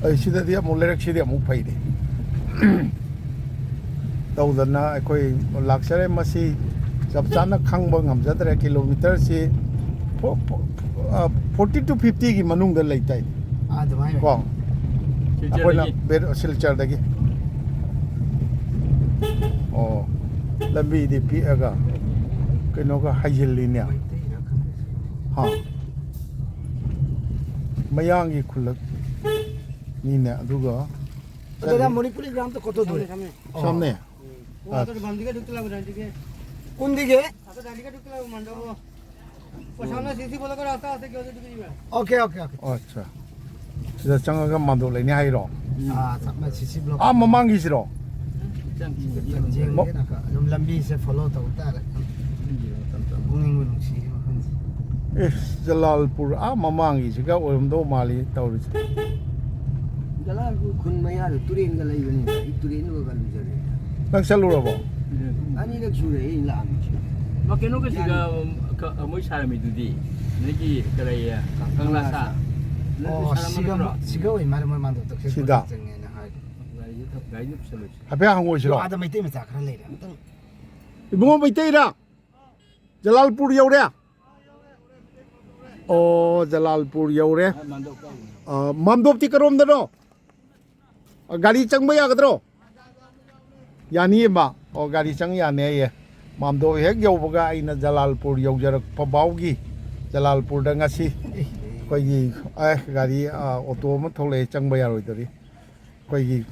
ꯑꯩ ꯁꯤꯗꯗꯤ ꯑꯃꯨꯛ ꯂꯩꯔꯛꯁꯤꯗꯤ ꯑꯃꯨꯛ ꯐꯩꯅꯦ꯫ ꯇꯧꯗꯅ ꯑꯩꯈꯣꯏ ꯂꯥꯛꯆꯔꯦ꯫ ꯃꯁꯤ ꯆꯞ ꯆꯥꯅ ꯈꯪꯕ ꯉꯝꯖꯗ꯭ꯔꯦ꯫ ꯀꯤꯂꯣꯃꯤꯇꯔꯁꯤ ꯐꯣ-, ꯐꯣ-, ꯑ, ꯐꯣꯔꯇꯤ ꯇꯨ ꯐꯤꯐꯇꯤꯒꯤ ꯃꯅꯨꯡꯗ ꯂꯩ ꯇꯥꯏ꯫ ꯑꯥ, ꯑꯗꯨꯃꯥꯏꯅ ꯀꯣ? ꯑꯣꯏ꯫ ꯑꯩꯈꯣꯏꯅ ꯁꯤꯜꯆꯔꯗꯒꯤ? ꯕꯦ-, ꯁꯤꯜꯆꯔꯗꯒꯤ꯫ ꯑꯣ, ꯂꯝꯕꯤꯗꯤ ꯄꯤꯛꯑꯒ ꯀꯩꯅꯣꯒ ꯍꯥꯏꯖꯤꯜꯂꯤꯅꯦ꯫ ꯃꯩꯇꯩꯔ ꯈꯪꯗꯦ꯫ ꯍꯥ? ꯃꯌꯥꯡꯒꯤ ꯈꯨꯜꯂꯛꯅꯤꯅꯦ, ꯑꯗꯨꯒ ꯑꯗꯨꯗ ꯀꯔꯤ? ꯃꯅꯤꯄꯨꯔꯤ ꯒ꯭ꯔꯥꯝꯗ ꯀꯣꯠꯊꯣꯛꯇꯣꯏꯅꯦ꯫ ꯁꯝꯅꯦ? ꯁꯝꯅꯦ? ꯑꯣ, ꯑꯗꯨ ꯑꯠꯆꯥ꯫ ꯕꯥꯝꯗꯤꯒ ꯗꯨꯛꯇ ꯂꯥꯎ ꯔꯥꯟꯗꯤꯒꯦ꯫ ꯀꯨꯟꯗꯤꯒꯦ? ꯑꯗꯨ ꯔꯥꯟꯗꯤꯒ ꯗꯨꯛꯇ ꯂꯥꯎ ꯃꯥꯟꯗꯣ꯫ ꯑꯣ, ꯁꯥꯃꯅ ꯁꯤꯁꯤ ꯕꯣꯂꯣ ꯀ ꯔꯥꯁꯇꯥ ꯑꯁꯦ ꯀꯌꯣ ꯗꯨꯛ ꯖꯤꯕ꯫ Okay, okay, okay. ꯑꯣ, ꯑꯠꯆꯥ꯫ ꯁꯤꯗ ꯆꯪꯉꯒ ꯃꯥꯟꯗꯣꯞ ꯂꯩꯅꯤ ꯍꯥꯏꯔꯣ? ꯑꯥ, ꯆꯞ ꯃꯥꯟꯅꯩ, ꯁꯤꯁꯤ ꯕ꯭ꯂꯣꯛ꯫ ꯑꯥ, ꯃꯃꯥꯡꯒꯤꯁꯤꯔꯣ? ꯌꯦꯡꯒꯦꯅ ꯑꯗꯨꯝ ꯂꯝꯕꯤꯁꯦ ꯐꯣꯂꯣ ꯇꯧ ꯇꯥꯔꯦ꯫ ꯄꯨꯛꯅꯤꯡꯕꯨ ꯅꯨꯡꯁꯤꯌꯦ ꯃꯐꯝꯁꯦ꯫ ꯑꯦ, ꯖꯂꯥꯜꯄꯨꯔ ꯑꯥ ꯃꯃꯥꯡꯒꯤꯁꯤꯒ ꯑꯣꯏꯔꯝꯗꯧ ꯃꯥꯜꯂꯤ ꯇꯧꯔꯤꯁꯦ꯫ ꯖꯂꯥꯜꯄꯨꯔ ꯈꯨꯟ ꯃꯌꯥꯗ ꯇꯨꯔꯦꯟꯒ ꯂꯩꯕꯅꯤꯅ ꯑꯩ ꯇꯨꯔꯦꯟꯗꯨꯒ ꯂꯨꯖꯔꯦ꯫ ꯅꯪ ꯆꯠꯂꯨꯔꯕꯣ? ꯑꯅꯤꯔꯛ ꯁꯨꯔꯦ ꯑꯩ ꯂꯥꯛꯑꯝꯃꯤꯁꯦ꯫ ꯃꯥ ꯀꯩꯅꯣꯒ ꯁꯤꯒ, ꯀ-, ꯃꯣꯏ ꯁꯥꯔꯝꯃꯤꯗꯨꯗꯤ, ꯅꯣꯏꯒꯤ ꯀꯔꯤ, ꯀꯪꯂꯥ ꯁꯥ? ꯑꯣ, ꯁꯤꯒ, ꯁꯤꯒ ꯑꯣꯏ ꯃꯥꯜꯂꯦ ꯃꯣꯏ ꯃꯥꯟꯗꯣꯞꯇ ꯁꯤꯗ? ꯒꯥꯔꯤꯗ ꯄꯨꯁꯜꯂꯨꯁꯤ꯫ ꯍꯥꯏꯐꯦꯠ ꯍꯪꯉꯨꯁꯤꯔꯣ? ꯑꯥꯗ ꯃꯩꯇꯩ ꯃꯆꯥ ꯈꯔ ꯂꯩꯔꯦ꯫ ꯑꯝꯇꯪ ꯏꯕꯨꯡꯉꯣ, ꯃꯩꯇꯩꯔꯥ? ꯖꯂꯥꯜꯄꯨꯔ ꯌꯧꯔꯦ? ꯑꯣ, ꯖꯂꯥꯜꯄꯨꯔ ꯌꯧꯔꯦ꯫ ꯑ, ꯃꯥꯝꯗꯣꯞꯇꯤ ꯀꯔꯣꯝꯗꯅꯣ? ꯑ, ꯒꯥꯔꯤ ꯆꯪꯕ ꯌꯥꯒꯗ꯭ꯔꯣ? ꯌꯥꯅꯤꯌꯦ ꯃꯥ꯫ ꯑꯣ, ꯒꯥꯔꯤ ꯆꯪ ꯌꯥꯅꯤ ꯍꯥꯏꯌꯦ꯫ ꯃꯥꯝꯗꯣꯞ ꯍꯦꯛ ꯌꯧꯕꯒ ꯑꯩꯅ ꯖꯂꯥꯜꯄꯨꯔ ꯌꯧꯖꯔꯛꯄ ꯐꯥꯎꯒꯤ, ꯖꯂꯥꯜꯄꯨꯔꯗ ꯉꯁꯤ ꯑꯩꯈꯣꯏꯒꯤ, ꯑꯦ, ꯒꯥꯔꯤ, ꯑ, ꯑꯣꯇꯣ ꯑꯃ ꯊꯣꯛꯂꯛꯑꯦ, ꯆꯪꯕ ꯌꯥꯔꯣꯏꯗꯧꯔꯤ꯫ ꯑꯩꯈꯣꯏꯒꯤ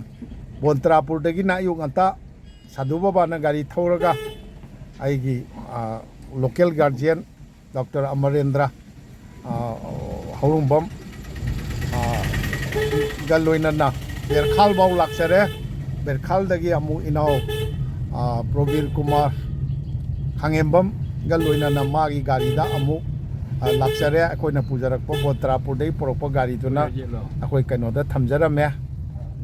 ꯕꯣꯟꯇ꯭ꯔꯥꯄꯨꯔꯗꯒꯤꯅ ꯑꯌꯨꯛ ꯉꯟꯇꯥ ꯁꯥꯙꯨ ꯕꯕꯥꯅ ꯒꯥꯔꯤ ꯊꯧꯔꯒ ꯑꯩꯒꯤ, ꯑ, ꯂꯣꯀꯦꯜ ꯒꯥꯔꯖꯤꯌꯟ ꯗꯣꯛꯇꯔ ꯑꯃꯔꯦꯟꯗ꯭ꯔ, ꯑ, ꯍꯧꯔꯨꯝꯕꯝ, ꯑ, ꯒ ꯂꯣꯏꯅꯅ ꯕꯦꯔꯈꯥꯜ ꯐꯥꯎ ꯂꯥꯛꯆꯔꯦ꯫ ꯕꯦꯔꯈꯥꯜꯗꯒꯤ ꯑꯃꯨꯛ ꯏꯅꯥꯎ, ꯑ, ꯄ꯭ꯔꯕꯤꯔ ꯀꯨꯃꯥꯔ ꯈꯥꯉꯦꯝꯕꯝꯒ ꯂꯣꯏꯅꯅ ꯃꯥꯒꯤ ꯒꯥꯔꯤꯗ ꯑꯃꯨꯛ, ꯑ, ꯂꯥꯛꯆꯔꯦ꯫ ꯑꯩꯈꯣꯏꯅ ꯄꯨꯖꯔꯛꯄ ꯕꯣꯟꯇ꯭ꯔꯥꯄꯨꯔꯗꯒꯤ ꯄꯨꯔꯛꯄ ꯒꯥꯔꯤꯗꯨꯅ ꯑꯩꯈꯣꯏ ꯀꯩꯅꯣꯗ ꯊꯝꯖꯔꯝꯃꯦ꯫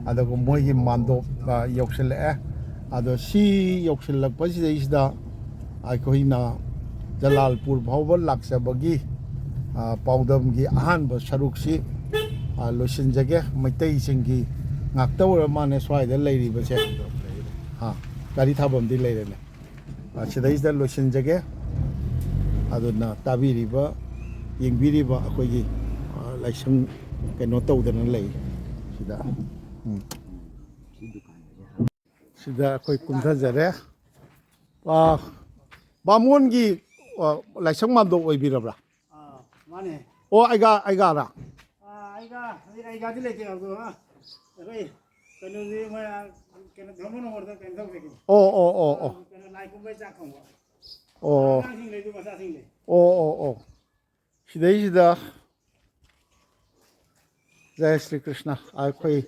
ꯑꯗꯨꯒ ꯃꯣꯏꯒꯤ ꯃꯥꯟꯗꯣꯞ, ꯑ, ꯌꯧꯁꯤꯜꯂꯛꯑꯦ꯫ ꯑꯗꯣ ꯁꯤ ꯌꯧꯁꯤꯜꯂꯛꯄꯁꯤꯗꯩꯁꯤꯗ ꯑꯩꯈꯣꯏꯅ ꯖꯂꯥꯜꯄꯨꯔ ꯐꯥꯎꯕ ꯂꯥꯛꯆꯕꯒꯤ, ꯑ, ꯄꯥꯎꯗꯝꯒꯤ ꯑꯍꯥꯟꯕ ꯁꯔꯨꯛꯁꯤ, ꯑ, ꯂꯣꯏꯁꯤꯟꯖꯒꯦ꯫ ꯃꯩꯇꯩꯁꯤꯡꯒꯤ ꯉꯥꯛꯇ ꯑꯣꯏꯔ ꯃꯥꯜꯂꯦ ꯁ꯭ꯋꯥꯏꯗ ꯂꯩꯔꯤꯕꯁꯦ꯫ ꯑ, ꯒꯥꯔꯤ ꯊꯥꯐꯝꯗꯤ ꯂꯩꯔꯦꯅꯦ꯫ ꯑ, ꯁꯤꯗꯩꯁꯤꯗ ꯂꯣꯏꯁꯤꯟꯖꯒꯦ꯫ ꯑꯗꯨꯅ ꯇꯥꯕꯤꯔꯤꯕ, ꯌꯦꯡꯕꯤꯔꯤꯕ ꯑꯩꯈꯣꯏꯒꯤ, ꯑ, ꯂꯥꯏꯁꯪ ꯀꯩꯅꯣ ꯇꯧꯗꯅ ꯂꯩ ꯁꯤꯗ꯫ ꯎꯝ꯫ ꯁꯤꯗ ꯑꯩꯈꯣꯏ ꯀꯨꯝꯊꯖꯔꯦ꯫ ꯑ, ꯕꯥꯃꯣꯟꯒꯤ, ꯑ, ꯂꯥꯏꯁꯪ ꯃꯥꯟꯗꯣꯞ ꯑꯣꯏꯕꯤꯔꯕ꯭ꯔꯥ? ꯑꯥ, ꯃꯥꯅꯦ꯫ ꯑꯣ, ꯑꯩꯒꯥ, ꯑꯩꯒꯥꯔꯥ? ꯑꯥ, ꯑꯩꯒꯥ, ꯍꯧꯖꯤꯛ ꯑꯩꯒꯥꯗꯤ ꯂꯩꯇꯦ, ꯑꯗꯣ, ꯑ, ꯑꯩꯈꯣꯏ ꯀꯩꯅꯣꯗꯤ ꯃꯣꯏ, ꯑ, ꯀꯩꯅꯣ, ꯙꯔꯃ ꯅꯒꯔꯗ ꯀꯩꯅꯣ ꯇꯧꯖꯒꯦ꯫ ꯑꯣ, ꯑꯣ, ꯑꯣ, ꯑꯣ꯫ ꯀꯩꯅꯣ, ꯂꯥꯏ ꯀꯨꯝꯕꯩ ꯆꯥꯛ ꯊꯣꯡꯕ꯫ ꯑꯣ꯫ ꯑꯉꯥꯡꯁꯤꯡ ꯂꯩꯗꯨ, ꯃꯆꯥꯁꯤꯡ ꯂꯩ꯫ ꯑꯣ, ꯑꯣ, ꯑꯣ꯫ ꯁꯤꯗꯩꯁꯤꯗ ꯖꯌ ꯁ꯭ꯔꯤ ꯀ꯭ꯔꯤꯁꯅ, ꯑꯩꯈꯣꯏ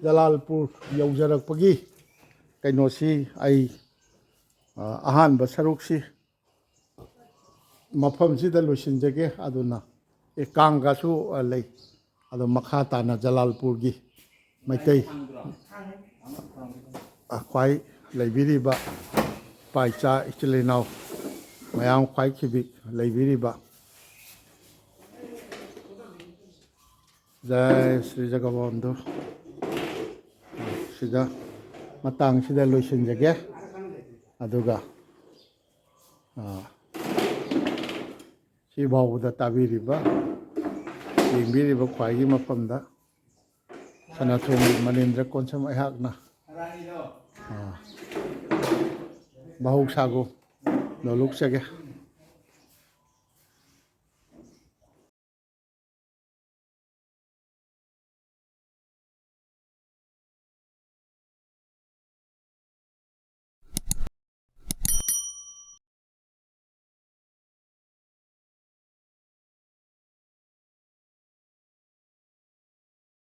ꯖꯂꯥꯜꯄꯨꯔ ꯌꯧꯖꯔꯛꯄꯒꯤ ꯀꯩꯅꯣꯁꯤ ꯑꯩ ꯑ, ꯑꯍꯥꯟꯕ ꯁꯔꯨꯛꯁꯤ ꯃꯐꯝꯁꯤꯗ ꯂꯣꯏꯁꯤꯟꯖꯒꯦ꯫ ꯑꯗꯨꯅ ꯑꯦ, ꯀꯥꯡꯒꯁꯨ ꯑ, ꯂꯩ꯫ ꯑꯗꯣ ꯃꯈꯥ ꯇꯥꯅ ꯖꯂꯥꯜꯄꯨꯔꯒꯤ ꯃꯩꯇꯩ ꯑ, ꯈ꯭ꯋꯥꯏ ꯂꯩꯕꯤꯔꯤꯕ ꯏꯄꯥ ꯏꯆꯥ ꯏꯆꯤꯜ ꯏꯅꯥꯎ ꯃꯌꯥꯝ ꯈ꯭ꯋꯥꯏ ꯈꯤꯕꯤ ꯂꯩꯕꯤꯔꯤꯕ ꯖꯥꯏ ꯁ꯭ꯔꯤ ꯖꯒꯕꯣꯟꯙꯨ꯫ ꯁꯤꯗ ꯃꯇꯥꯡꯁꯤꯗ ꯂꯣꯏꯁꯤꯟꯖꯒꯦ꯫ ꯑꯗꯨꯒ ꯑ, ꯁꯤꯐꯥꯎꯕꯗ ꯇꯥꯕꯤꯔꯤꯕ, ꯌꯦꯡꯕꯤꯔꯤꯕ ꯈ꯭ꯋꯥꯏꯒꯤ ꯃꯐꯝꯗ ꯁꯅꯥꯊꯣꯡꯕꯤ ꯃꯅꯤꯟꯗ꯭ꯔ ꯀꯣꯟꯁꯝ ꯑꯩꯍꯥꯛꯅ ꯑ, ꯃꯍꯧꯁꯥꯒꯨꯝ ꯅꯣꯂꯨꯛꯆꯒꯦ꯫